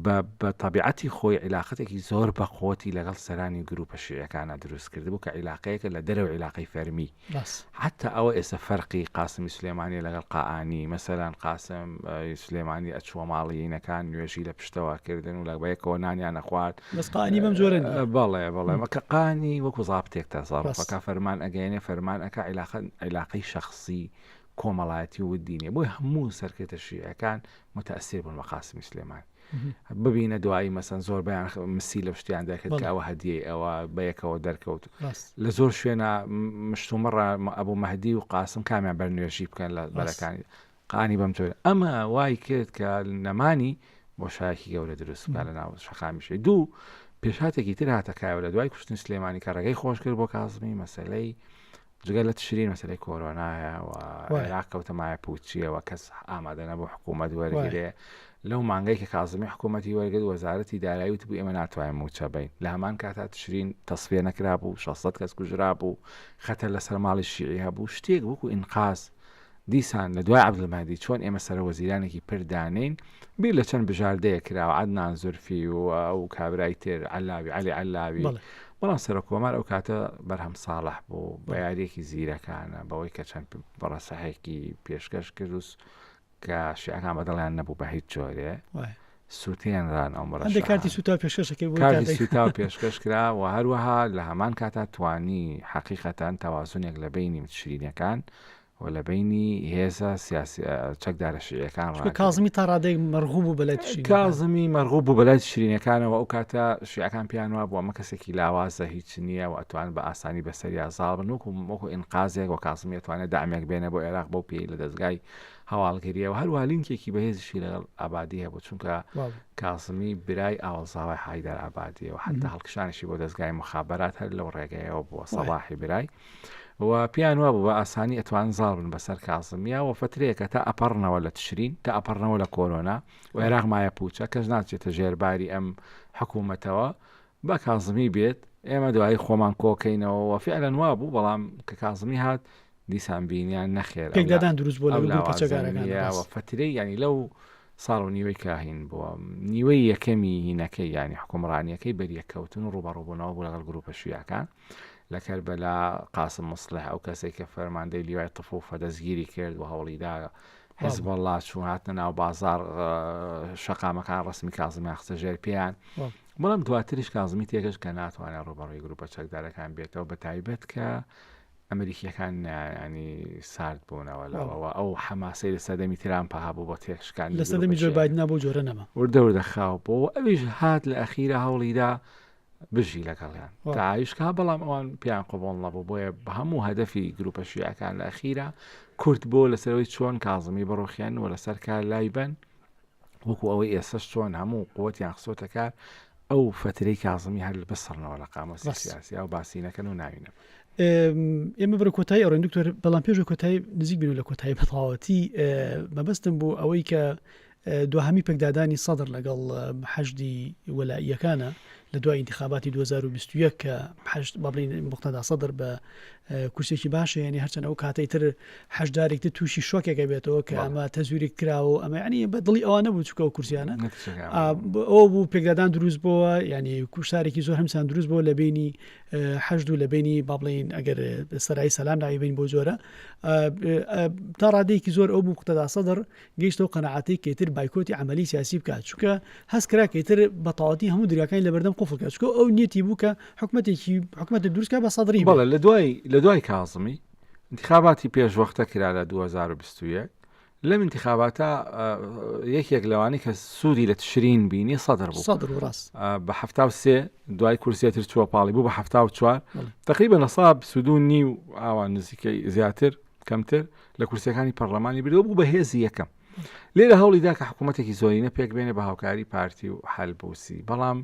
بە بە تەبیعەتی خۆی عیلاقەتێکی زۆر بە قوتی لەگەڵ سەرانی گرووپە شیعیەکانا دروست کردبوو کە عیلاقەیەکە لە دەرەوەی عیلاقەی فەرمی. حەتتا ئەوە ئێستا فەرقی قاسمی سولێمانیە لەگەڵ قائانی، مەسەلەن قاسم سولێمانی ئەچووە ماڵی ینەکان نوێژی لە پشتەوە کردن و لە بەیەکەوە نانیان ئەخوارد. بەس قائانی بەم جۆرە نیە. بەڵێ بەڵێ کە قائانی وەکو زابتێک تەسەڕوف ئەکا فەرمان ئەگەیەنێ فەرمان ئەکا عیلاقە عیلاقەی شەخسی کۆمەڵایەتی و ودی نیە بۆیە هەموو سەرکردە شیعەکان متەئسیر بوون بە قاسمی سولێمانی. ببینە دوایی مەسەن زۆر بەیان مسی لە شتیان دەکرد کە ئەوە هەدیەی ئەوە بەیەکەوە دەرکەوت لە زۆر شوێنە مشتومڕە ئەبوو مەهدی و قاسم کامیان بەرنوێژی بکەن لە بەرەکانی قانی بەم جۆرە ئەمە وای کرد کە نەمانی بۆشایەکی گەورە دروست بکە لە ناو شەقامیشی دوو پێشهاتێکی تر هاتە کایەوە لە دوای کوشتنی سلێمانی کە ڕێگەی خۆش کرد بۆ کازمی مەسلەی جگە لە تشرین مەسەلەی کۆرۆنایە و عێراق کەوتە مایە پوچیەوە کەس ئامادە نەبوو حکوومەت وەرگێ لەو مانگەی کە کازمی حکوومەتی وەرگرت وەزارەتی دارایی وتبوو ئێمە ناتوانین مووچە بین لە هەمان کاتا تشرین تەسفیە نەکرابوو 600 کەس کوژرابوو خەتەر لەسەر ماڵی شیعی هەبوو شتێک وەکو ئینقاز دیسان لە دوای عەبدولمەهدی چۆن ئێمە سەرە وەزیرانێکی پر دانێین بیر لە چەند بژاردەیەک کراوە عەدنان زورفی و ئەو کابرای تر عەلاوی عەلی عەلاوی بەڵام سەرۆک کۆمار ئەو کاتە بەرهەم ساڵح بوو بە یاریەکی زیرەکانە بەوەی کە چەند بەڕەسەحێکی پێشکەش کرد و کە شیعەکان بەدڵیان نەبوو بە هیچ جۆرێ سووتێنران ئەو مڕەشە کارتی سووتا پێشکەشەکەی بۆ کارتی سووتا پێشکەش کرا و هەروەها لە هەمان کاتا توانی حەقیقەتەن تەوازنێک لە بینی تشرینەکان و و لە بەینی هێزە سیاسی چەکدارە شیعیەکان چونکە ڕاگرێ. کازمی تا ڕادەیەک مەرغوب بوو بەلای تشرینەکان. کازمی مەرغوب بوو بەلای تشرینەکانەوە ئەو کاتە شیعەکان پێیان وابوو ئەمە کەسێکی لاوازە هیچ نییە و ئەتوان بە ئاسانی بەسەریا زاڵ بن وەکو وەکو ئینقازێک و کازمی ئەتوانێت دەعمێک بێنێ بۆ عێراق بەو پێی لە دەزگای هەواڵگرییەوە هەروەها لینکێکی بەهێزیشی لەگەڵ عەبادی هەبوو چونکە واو. کازمی برای ئاوەڵزاوای حەیدەر عەبادیە و حەتا هەڵکشانیشی بۆ دەزگای موخابەرات هەر لەو ڕێگەیەوە بووە سەباحی برای و پێیان وابوو بە ئاسانی ئەتوان زاڵ بن بەسەر کازمیا و فەترەیەکە تا ئەپەڕنەوە لە تشرین تا ئەپەڕنەوە لە کۆرۆنا و عێراق مایە پوچە کەس ناچێتە ژێرباری ئەم حکوومەتەوە با کازمی بێت ئێمە دوایی خۆمان کۆکەینەوە و فعلەن وابوو بەڵام کە کازمی هات دیسان بینیان نەخێر پێکدادان دروست بووە لەگەڵ گروپە چەکدارەکان و فەترەی یانی لەو ساڵ و نیوەی کە هین بووە نیوەی یەکەمی هینەکەی یانی حکومڕانیەکەی بەریەککەوتن و ڕووبەڕووبوونەوە بوو لەگەڵ گروپە شیعەکان لە کەربەلا قاسم موسڵح ئەو کەسێک کە فەرماندەی لیوای تفوفە دەستگیری کرد و هەوڵیدا حزب الله چوون هاتنە ناو بازار شەقامەکان ڕسمی کازمیان خستە ژێر پێیان بەڵام دواتریش کازمی تێگەشت کە ناتوانێت ڕوبەڕووی گروپە چەکدارەکان بێتەوە بە تایبەت کە ئەمریکیەکان ینی سارد بوونەوە لەوەوە ئەو حەماسەی لە سەردەمی ترامپا هەبوو بۆ تێکشکان لە سەردەمی جۆ بایدنا بۆ جۆرە نەما وردە وردە خاو بۆ ئەویش هات لە ئەخیرا هەوڵیدا بژی لەگەڵیان تەعایش کا بەڵام ئەوان پێیان قبوڵ نەبوو بۆیە بە هەموو هەدەفی گروپە شیعەکان لە ئەخیرا کورت بۆ لەسەرەوەی چۆن کازمی بڕوخێن و لەسەر کار لای بن وەکو ئەوەی ئێسش چۆن هەموو قوتیان خسۆتە کار ئەو فترەی کازمی هەر بسڕنەوە لە قامۆسی سیاسی و باسی نەکەن و ناوی نەبن. ئێمە بەرە کۆتایی ئەڕۆین دکتۆر بەڵام پێش کۆتایی نزیک بین لە کۆتایی بەتەواوەتی مەبەستم بوو ئەوەی کە دواهەمی پێکدادانی سەدر لەگەڵ حەشدی وەلائییەکانە لە دوای ئینتخاباتی 2021 کە حەشد با بڵێین موقتەدا سەدر بە کورسێکی باشە یعنی هەرچەند ئەو کاتەی تر حەشدارێک تر تووشی شۆکێکە بێتەوە کە ئەمە تەزویرێک کراوە و ئەمە یعنی بە دڵی ئەوانە بوو چونکە ئەو کورسیانە ئەو بوو پێکدادان دروست بووە یعنی کوشتارێکی زۆر هەمسان دروست بووە لە بینی حەشد و لە بینی با بڵێین ئەگەر سەرای سەلام ناوی بین بۆ جۆرە تا ڕادەیەکی زۆر ئەو بوو موقتەدا سەدر گەیشتە ئەو قەناعەتەی کە ئیتر بایکۆتی عەمەلی سیاسی بکات، چونکە هەست کرا کە ئیتر بە تەواوەتی هەموو دەرگاکانی لەبەردەم قوفڵ کرا، چونکە ئەو نیەتی بوو کە حکومەتێکی حکومەتێک دروست کات بە سەدری بێت. بەڵێ لە دوای لە دوای کازمی ئینتخاباتی پێشوەختە کرا لە 2021 لەم ئینتخاباتە یەکێک لەوانەی کە سوودی لە تشرین بینی سەدر بوو سەدر و ڕاست بە 73 دوای کورسیەتر چووە پاڵی بوو بە 74 تقریبا لە سا 22 نیو ئاوا نزیکەی زیاتر کەمتر لە کورسیەکانی پەرلەمانی بردەوە بوو بە هێزی یەکەم لێرە هەوڵی دا کە حکوومەتێکی زۆرینە پێک بێنێ بە هاوکاری پارتی و حەلبوسی بەڵام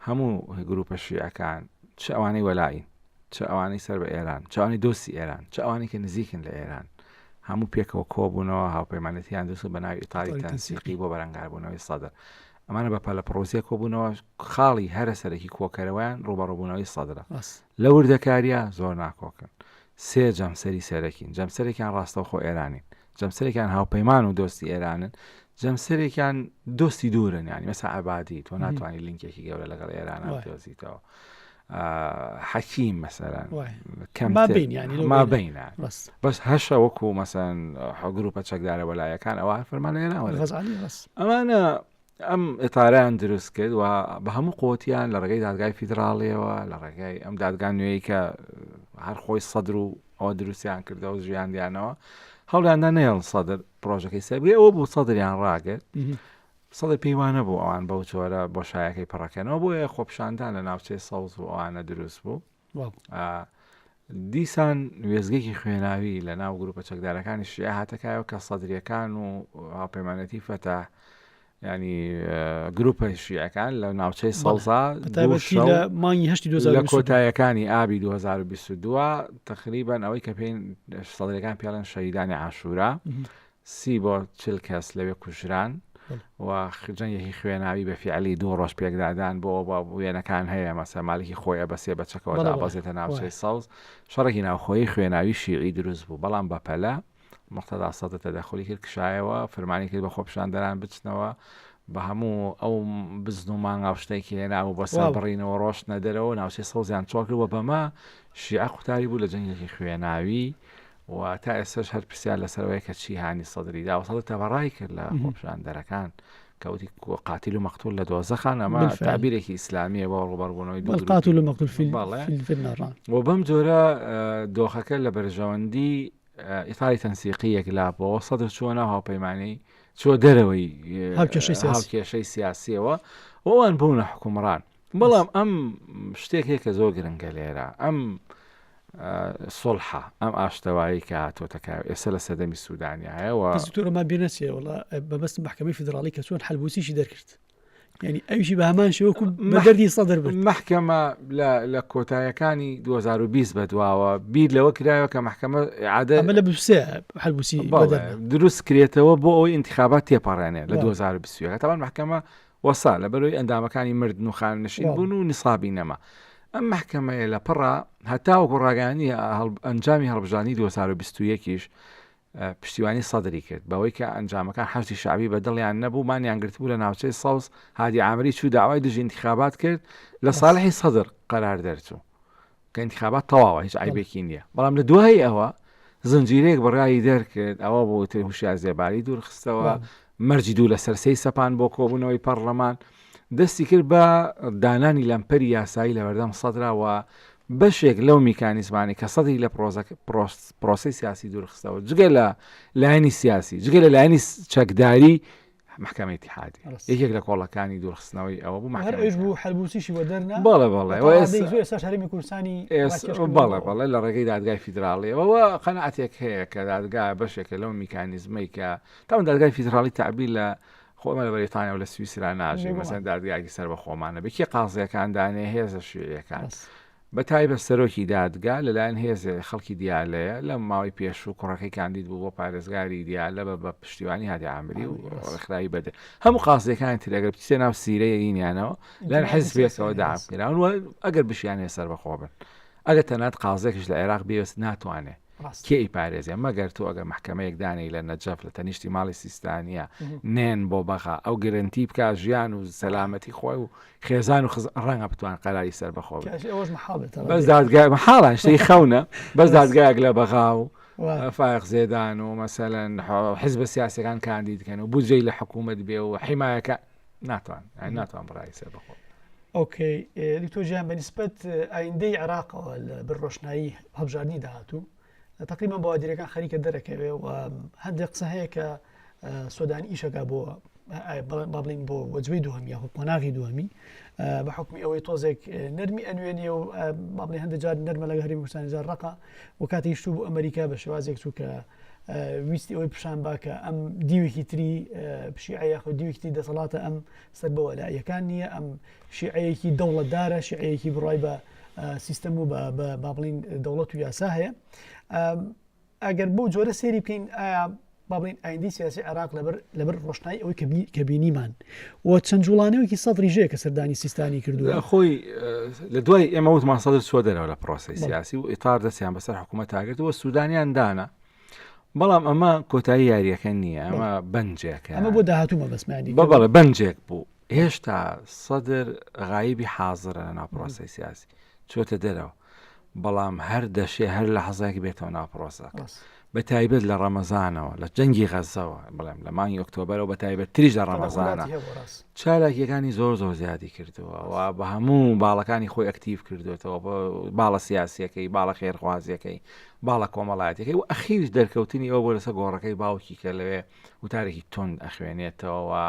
هەموو گروپە شیعەکان چ ئەوانەی وەلاین چ ئەوانەی سەر بە ئێران چ ئەوانەی دۆستی ئێران چ ئەوانەی کە نزیکن لە ئێران هەموو پێکەوە کۆبوونەوە هاوپەیمانەتیان دروست بە ناوی ئیتاری تەنسیقی بۆ بەرەنگاربوونەوەی سەدر ئەمانە بە پەلەپڕوزیە کۆبوونەوە خاڵی هەرە سەرەکی کۆکەرەوەیان ڕوبەڕوبوونەوەی سەدرە لە وردەکاریە زۆر ناکۆکن سێ جەمسەری سەرەکین، جەمسەرێکیان ڕاستەوخۆ ئێرانین، جەمسەرێکیان هاوپەیمان و دۆستی ئێرانن، جەمسەرێکیان دۆستی دوورن، یانی مەسا عەبادی تۆ ناتوانانی لینکێکی گەورە لەگەڵ ئێران بدۆزیتەوە. حەکیم مەسەلەن کەم مابینە بەس هەشە وەکو مەسەن گروپە چەکدارە وەلایەکان ئەوە فەرمان لە ئێران ئەمانە ئەم ئیتارەیان دروست کرد و بە هەموو قوتیان لە ڕێگەی دادگای فیدراڵیەوە لە ڕێگای ئەم دادگا نوێی کە هەر خۆی سەدر و ئەوە دروستیان کردەوە ژیاندیانەوە هەوڵیاندا نێڵ سەدر پرۆژەکەی سەربگرێ ئەوە بوو سەدریان ڕاگرت سەدر پێی وانە بوو ئەوان بەو جۆرە بۆشایەکەی پڕەکەنەوە بۆیە خۆپشاندان لە ناوچەی سەوز و ئەوانە دروست بوو دیسان وێستگەیەکی خوێناوی لە ناو گروپە چەکدارەکانی شیعە هاتەکایەوە کە سەدریەکان و هاوپەیمانەتی فەتاح ینی گروپە شیعەکان لە ناوچەی سەوزا لە مانگی هەشتی لە کۆتایەکانی ئابی 2022 تقریبان ئەوەی کە پێین سەدرەکان پێڵێن شەهیدانی عاشورا سی بۆ 40 کەس لەوێ کوژران و جەنگێکی خوێناوی بە فیعلی دوو ڕۆژ پێکدادان بۆ بە وێنەکان هەیە مەسە مالکی خۆی ئەبەسێ بە چەکەوە دابەزێتە ناوچەی سەوز شەڕێکی ناوخۆیی خوێناوی شیعی دروست بوو بەڵام بەپەلە موقتەدا سەدر تەدەخولی کرد کشایەوە فرمانی کرد بە خۆپیشاندەران بچنەوە بە هەموو ئەو بزن و مانگا و شتێکی هێنابوو بە سەر بڕینەوە ڕۆشتنە دەرەوە ناوچەی سەوزیان چۆڵ کرد و بەمە شیعە قوتاری بوو لە جەنگێکی خوێناوی و تا ئێستاش هەر پرسیار لەسەر ئەوەیە کە چی هانی سەدری دا و سەدر تەبەڕای کرد لە خۆپیشاندەرەکان کە وتی قاتیل و مەقتول لە دۆزەخان ئەمە تعبیرێکی ئیسلامیە بۆ ڕووبەڕووبوونەوەی دوو قاتل و مەقتول في و بەم جۆرە دۆخەکە لە بەرژەوەندی. ئیتاری تەنسیقی یەکلابەوە سەدر چووە ناو هاوپەیمانی چووە دەرەوەی هاوکێشەی سیاسیەوە ئەوان بوونە حکومڕان بەڵام ئەم شتێک هەیە کە زۆر گرنگە لێرە ئەم سڵحە ئەم ئاشتەوایی کە هاتۆتەکە ئێستا لە سەردەمی سوودانیایەوە تۆرەمان بێ نەچێ وڵا بەبست محکمەی فیدراڵی کە چۆن حلبوسیشی دەرکرد یعنی ئەویشی بە هەمان شێوە وەکو بە دەردی سەدر برد. مەحکەمە لە لە کۆتایەکانی 2020 بەدواوە بیر لەوە کرایەوە کە مەحکەمە ئیعادە ئەمە لە 23 حەلبوسی بەڵێ بەدەرنا. دروست کرێتەوە بۆ ئەوەی ئینتخابات تێپەڕێنێ لە بەڵێ. 2021 تاوان مەحکەمە وەسا لەبەرەوەی ئەندامەکانی مردن و خانەنشین بەڵێ. بوون و نیسابی نەما ئەم مەحکەمەیە لە پڕا هەتاوەکو ڕاگەیاندنی ئەنجامی هەڵبژاردنی 2021 یش پشتیوانی سەدری کرد بەوەی کە ئەنجامەکان حەشدی شەعبی بە دڵیان نەبوو مانیان گرتبوو لە ناوچەی سەوز هادی عامری چوو داوای دژی ئینتخابات کرد لە ساڵحی سەدر قەرار دەرچوو کە ئینتخابات تەواوە هیچ عیبێکی نییە بەڵام لە دوای ئەوە زنجیرەیەک بڕیاری دەرکرد ئەوە بۆ تر هوشیار زێباری دوورخستەوە مەرجی دوو لەسەر سێی سەپان بۆ کۆبوونەوەی پەڕلەمان، دەستی کرد بە دانانی لەمپەری یاسایی لەبەردەم سەدرا و بەشێک لەو میکانیزمانەی کە سەدری لە پرۆسەی سیاسی دوورخستەوە جگە لە لایەنی سیاسی جگە لە لایەنی چەکداری محکمەی ئیتیحادی یەکێک لە کۆڵەکانی دوورخستنەوەی ئەوە بوو هەر ئەویش بوو حەلبوسیشی وەدەرنا بەڵێ بەڵێ ئێستاش هەرێمی کوردستانی بەڵێ بەڵێ لە ڕێگەی دادگای فیدراڵیەوە قەناعەتێک هەیە کە دادگا بەشێکە لەو میکانیزمەی کە تاوان دادگای فیدراڵی تەعبیر لە خۆ ئێمە لە بەریتانیا و لە سویسرا ناژین مەسەن دادگایەکی سەر بە خۆمانە بێ کێ قازیەکان دانێ هێزە شیعیەکان بە تایبەت سەرۆکی دادگا لەلایەن هێزێ خەڵکی دیالەیە لە ماوەی پێشوو کوڕەکەی کاندید بوو بۆ پارێزگاری دیالە بە بە پشتیوانی هادی عامری و ڕێکخراوی بەدر هەموو قازیەکانی تر ئەگەر بچیتە ناو سیرەیەینیانەوە لەلایەن حزبێکەوە دەعم کراون و ئەگەر بشیانێ سەربەخۆ بن ئەگەر تەنانەت قازێکیش لە عێراق بێت ناتوانێ کێ ئەیپارێزێ مەگەر تۆ ئەگەر مەحکەمەیەک دانێی لە نەجەف لە تەنیشتی ماڵی سیستانیە نێن بۆ بەغا ئەو گرنتی بکا ژیان و سەلامەتی خۆی و خێزان و خز ڕەنگە بتوان قەراری سەر بەخۆ بەس دادگای محاڵە شتەی خەونە بەس دادگایەک لە بەغا و فایق زێدان و مەسەلەن حزبە سیاسەکان کاندید کەن و بودجەی لە حکوومەت بێ و حیمایەکە ناتوان ناتوان بڕای سەر بەخۆ. ئۆکەی دکتۆر گیان بە نیسبەت ئایندەی عێراقەوە لە بەر ڕۆشنایی هەڵبژاردنی داهاتوو تقریبا بەوادیرەکان خەریکە دەرەکەوێ و هەندێک قسە هەیە کە سۆدانی ئیشەکە بۆ با بڵین بۆ وەجبەی دووەمی یاخود قۆناغی دووەمی بە حکمی ئەوەی تۆزێک نەرمی ئەنوێنێ و با بڵێن هەندێک جار نەرمە لەگە هەرێمی کوردستانی جار ڕقە و کاتێک شتوو بۆ ئەمریکا بە شێوازێک چوو کە ویستی ئەوەی پیشان با کە ئەم دیوێکی تری شیعە یاخود دیوێکی تری دەسەڵاتە ئەم سەر بە وەلائیەکان نییە ئەم شیعەیەکی دەوڵەتدارە شیعەیەکی بڕای بە سیستەم و با بڵین دەوڵەت و یاسا هەیە ئەگەر بەو جۆرە سێری بکەین ئایا با بڵین ئایندەی سیاسی عێراق لەبەر لەبەر ڕۆشنایی ئەوەی کە بینیمان و چەند جوڵانەوەکی سەدری ژەیە کە سەردانی سیستانی کردووە خۆی لە دوای ئێمە وتمان سەدر چوە دەرەوە لە پرۆسی سیاسی و ئیتار دەستیان بەسەر حکوومەت تاگرتەوە سوودانیان دانا بەڵام ئەمە کۆتایی یاریەکە نییە ئەمە بەنجێکە ئەمە بۆ داهاتوو مەبەستمانی بەڵێ بەنجێک بوو هێشتا سەدر غایبی حازرە لە ناو پرۆسی سیاسی چۆتە دەرەوە بەڵام هەر دەشێ هەر لە حەزێک بێتەوە ناو پرۆسەکە بە تایبەت لە ڕەمەزانەوە لە جەنگی غەزەوە بڵێم لە مانگی ئۆکتۆبەرەوە بە تایبەت تریش لە ڕەمەزانە چالاکیەکانی زۆر زۆر زیادی کردووە و بە هەموو باڵەکانی خۆی ئەکتیڤ کردوێتەوە باڵە سیاسیەکەی باڵە خێرخوازیەکەی باڵە کۆمەڵایەتەکەی و ئەخیریش دەرکەوتنی ئەو بۆ لەسەر گۆڕەکەی باوکی کە لەوێ وتارێکی توند ئەخوێنێتەوە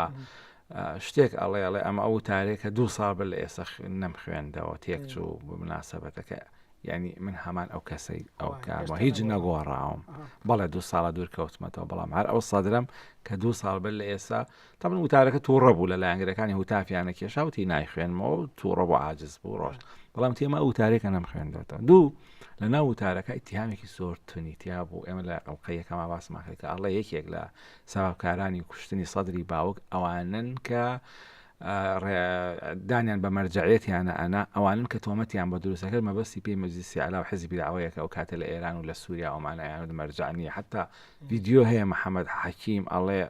شتێک ئەڵێ ئەڵێ ئەمە ئەو وتارێکە دوو ساڵ بەر لە ئێستا نەم خوێندەوە تێکچوو بە مناسبەتەکە یعنی من هەمان ئەو کەسەی ئەو کامە هیچ نەگۆڕاوم بەڵێ دوو ساڵە دوور کەوتمەتەوە بەڵام هەر ئەو سەدرم کە دوو ساڵ بەر لە ئێستا تا من وتارەکە تووڕە بوو لە لایەنگرەکانی هوتافیانە کێشا وتی نایخوێنمەوە تووڕە بۆ عاجز بوو ڕۆژ بەڵام تێمە ئەو وتارێکە نەم خوێندێتەوە دوو لە ناو وتارەکە ئیتیهامێکی زۆر تونی تیا بوو ئێمە لە ئەڵقەی یەکەما باسمان کرد کە ئەڵێ یەکێک لە سەبەبکارانی کوشتنی سەدری باوک ئەوانن کە دانیان بە مەرجعیەتیانە ئەنا ئەوانن کە تۆمەتیان بە دروستەکرد مەبەستی پێی مەجلیسی علا و حزبی داوەیەکە ئەو کاتە لە ئێران و لە سووریا ئەومانیان مەرجع نییە حتا ڤیدیۆ هەیە محەممەد حەکیم ئەڵێ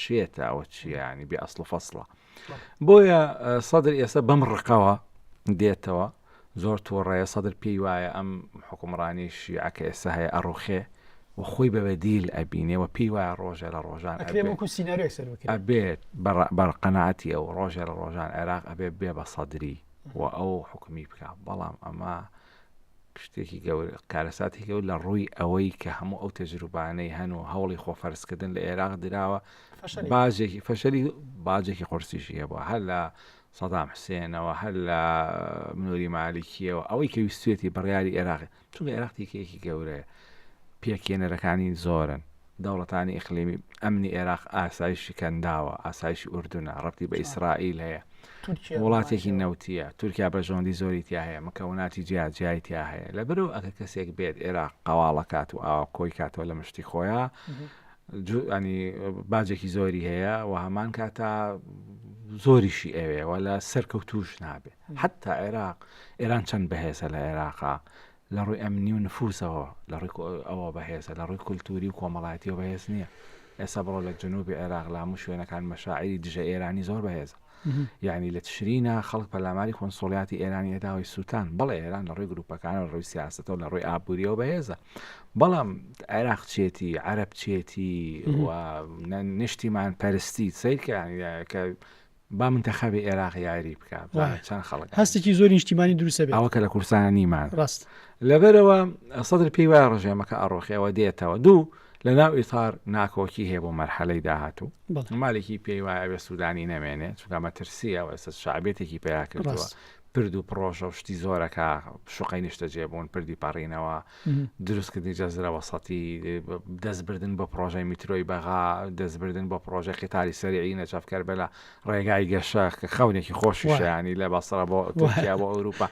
شێتە ئەوە چییە ینی بێ ئەسڵ و فەسڵە بۆیە سەدر ئێستا بەم ڕقەوە دێتەوە زۆر توڕەیە سەدر پێی وایە ئەم حکومڕانی شیعە کە ئێستا هەیە ئەڕوخێ و خۆی بە بەدیل ئەبینێ و پێی وایە ڕۆژێ لە ڕۆژان ئەکرێ وەکو سیناریۆیەک سەر بکرێ ئەبێت بە قەناعەتی ئەو ڕۆژێ لە ڕۆژان عێراق ئەبێ بێ بە سەدری و ئەو حکومی بکا بەڵام ئەمە. شتێکی گەورە کارەساتی گەور لە ڕووی ئەوەی کە هەموو ئەو تەجروبانەی هەن و هەوڵی خۆفەرزکردن لە عێراق دراوە باجێکی فەشەلی باجێکی قورسیشی هەبووە هەر لە سەدام حسێنەوە هەر لە نوری مالیکیەوە ئەوەی کە ویستێتی بڕیاری عێراق چونکە عێراق تیکەیەکی گەورەیە پێکێنەرەکانی زۆرن دەوڵەتانی ئیقلیمی ئەمنی عێراق ئاسایشی کەنداوە ئاسایشی ئوردونە ڕەبتی بە ئیسرائیل هەیە وڵاتێکی نەوتیە تورکیا بەرژەوەندی زۆری تیا هەیە مکەوناتی جیا جیای تیا هەیە لەبەرو ئەگەر کەسێک بێت عێراق قەواڵەکات و ئاوا کۆی کاتەوە لە مشتی خۆیان ینی باجێکی زۆری هەیە و هەمان کاتا زۆریشی ئەوێ و لە سەرکەوتوش نابێ حتا عێراق ئێران چەند بەهێزە لە عێراقا لە ڕووی ئەمنی و نفوسەوە لە ڕووی ئەوە بەهێزە لە ڕووی کولتوری و کۆمەڵایەتیەوە بەهێز نییە ئێستا بڕۆ لە جنوبی عێراق لە هەموو شوێنەکان مەشاعری دژە ئێرانی زۆر بەهێزە یعنی لە تشرینە خەڵک پەلاماری کۆنسۆلیاتی ئێرانی ئەداوی سووتان بەڵێ ئێران لە ڕووی گروپەکان لە ڕووی سیاستەوە لە ڕووی ئابووریەوە بەهێزە بەڵام عێراق چێتی عەرب چێتی و نیشتیمان پەرستی سیرکە کە با منتەخەبی عێراق یاری بکە چەند خەڵک هەستێکی زۆر نیشتیمانی دروستە بێت ئەوە کە لە کوردستانە نیمان ڕاست لەبەرەوە سەدر پێی وایە ڕژێمەکە ئەڕۆخێەوە دێتەوە دوو لە ناو ئیتار ناکۆکی هەیە بۆ مەرحەلەی داهاتوو مالێکی پێی وایە ئەوێ سوودانی نەمێنێ چونکە مەترسیە و ئێستا شعبێتێکی پیا کردووە پرد و پڕۆژە و شتی زۆرەکە شوقەی نیشتەجێبوون پردی پەڕینەوە دروستکردنی جەزرە وەسەتی دەستبردن بۆ پڕۆژەی میترۆی بەغا دەستبردن بۆ پڕۆژەی قیتاری سەریعی نەجەف کەربەلا ڕێگای گەشە کە خەونێکی خۆشیشیانی لە بەسڕە بۆ تورکیا بۆ ئەوروپا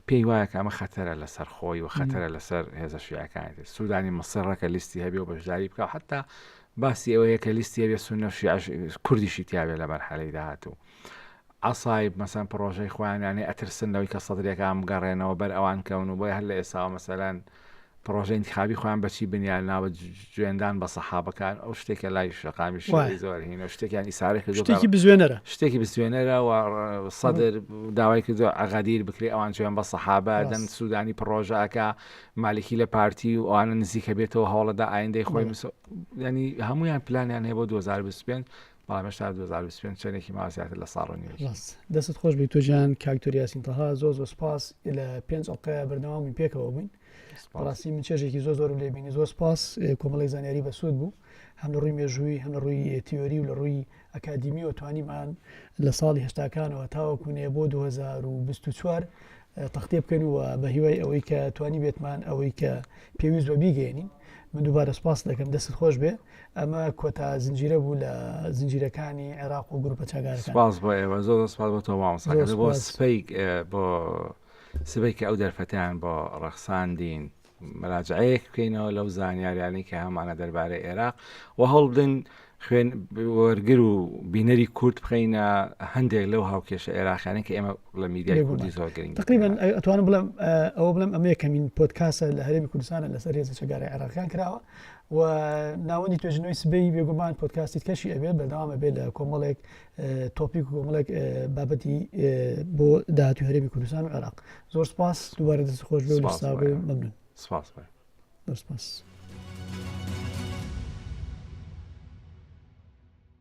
پێی وایە کە ئەمە خەتەرە لەسەر خۆی و خەتەرە لەسەر هێزە شیعەکانی تر سوودانی مسڕە کە لیستی هەبێ و بەشداری بکە حتا باسی ئەوەیە کە لیستی هەبێ سوننە و شیعەش کوردیشی تیابێ لە مەرحەلەی داهاتوو عەسایب مەسەن پڕۆژەی خۆیان یانێ ئەترسن لەوەی کە سەدریەکان بگەڕێنەوە بەر ئەوان کەون و بۆیە هەر لە ئێستاوە مەسەلەن پڕۆژەی ئینتخابی خۆیان بەچی بنیان ناوە جوێندان بە سەحابەکان ئەو شتێکە لای شەقامی شیعی زۆر هینە شتێکیان ئیسارە کردو شتێکی بزوێنەرە شتێکی بزوێنەرە و سەدر داوای کردو ئەغادیر بکرێ ئەوان جوێن بە سەحابە دەن سوودانی پڕۆژەکە مالکی لە پارتی و ئەوانە نزیکە بێتەوە هەوڵەدا ئایندەی خۆی ینی هەمویان پلانیان هەیە بۆ 2025 بەڵام هێشتا 2025 چەندێکی ماوە زیاتر لە ساڵ و نیوێکی. ڕاست دەستت خۆش بێت تۆ گیان کاک دکتۆر یاسین تەها زۆر زۆر سپاس لە پێنج ئەڵقەیە بەردەوام بووین پێکەوە بووین بەڕاستی من چێژێکی زۆر زۆرم لێ بینی زۆر سپاس کۆمەڵێک زانیاری بەسوود بوو هەم لە ڕووی مێژووی هەم لە ڕووی تیۆری و لە ڕووی ئەکادیمیەوە توانیمان لە ساڵی هەشتاکانەوە تاوەکو نێ بۆ 2024 تەختێ بکەین و بە هیوای ئەوەی کە توانی بێتمان ئەوەی کە پێویست بە بیگەێنین من دووبارە سپاس دەکەم دەست خۆش بێ ئەمە کۆتا زنجیرە بوو لە زنجیرەکانی عێراق و گروپە چەکدارەکان. سپاس بۆ ئێوە زۆر زۆر سپاس بۆ تۆ مامۆستا زۆر بۆ سپاس. سپەی بۆ سبەی کە ئەو دەرفەتیان بۆ ڕەخساندین مراجعەیەک بکەینەوە لەو زانیاریانەی کە هەمانە دەربارەی عێراق و هەوڵ بدەین خوێن وەرگر و بینەری کورد بخەینە هەندێک لەو هاوکێشە عێراقیانە کە ئێمە لە میدیای کوردی زۆر گرنگ تقریبا ئەتوانم بڵێم ئەوە بڵێم ئەمە یەکەمین پۆدکاستە لە هەرێمی کوردستانە لەسەر هێزە چەکدارە عێراقیان کراوە و ناوەندی توێژینەوەی سبەی بێگومان پۆدکاستی کەشی ئەبێت بەردەوام ئەبێت لە کۆمەڵێک topic و کۆمەڵێک بابەتی بۆ داهاتوی هەرێمی کوردستان و عێراق زۆر سپاس دووبارە دەست خۆش بێ و سپاس ممنون سپاس زۆر سپاس.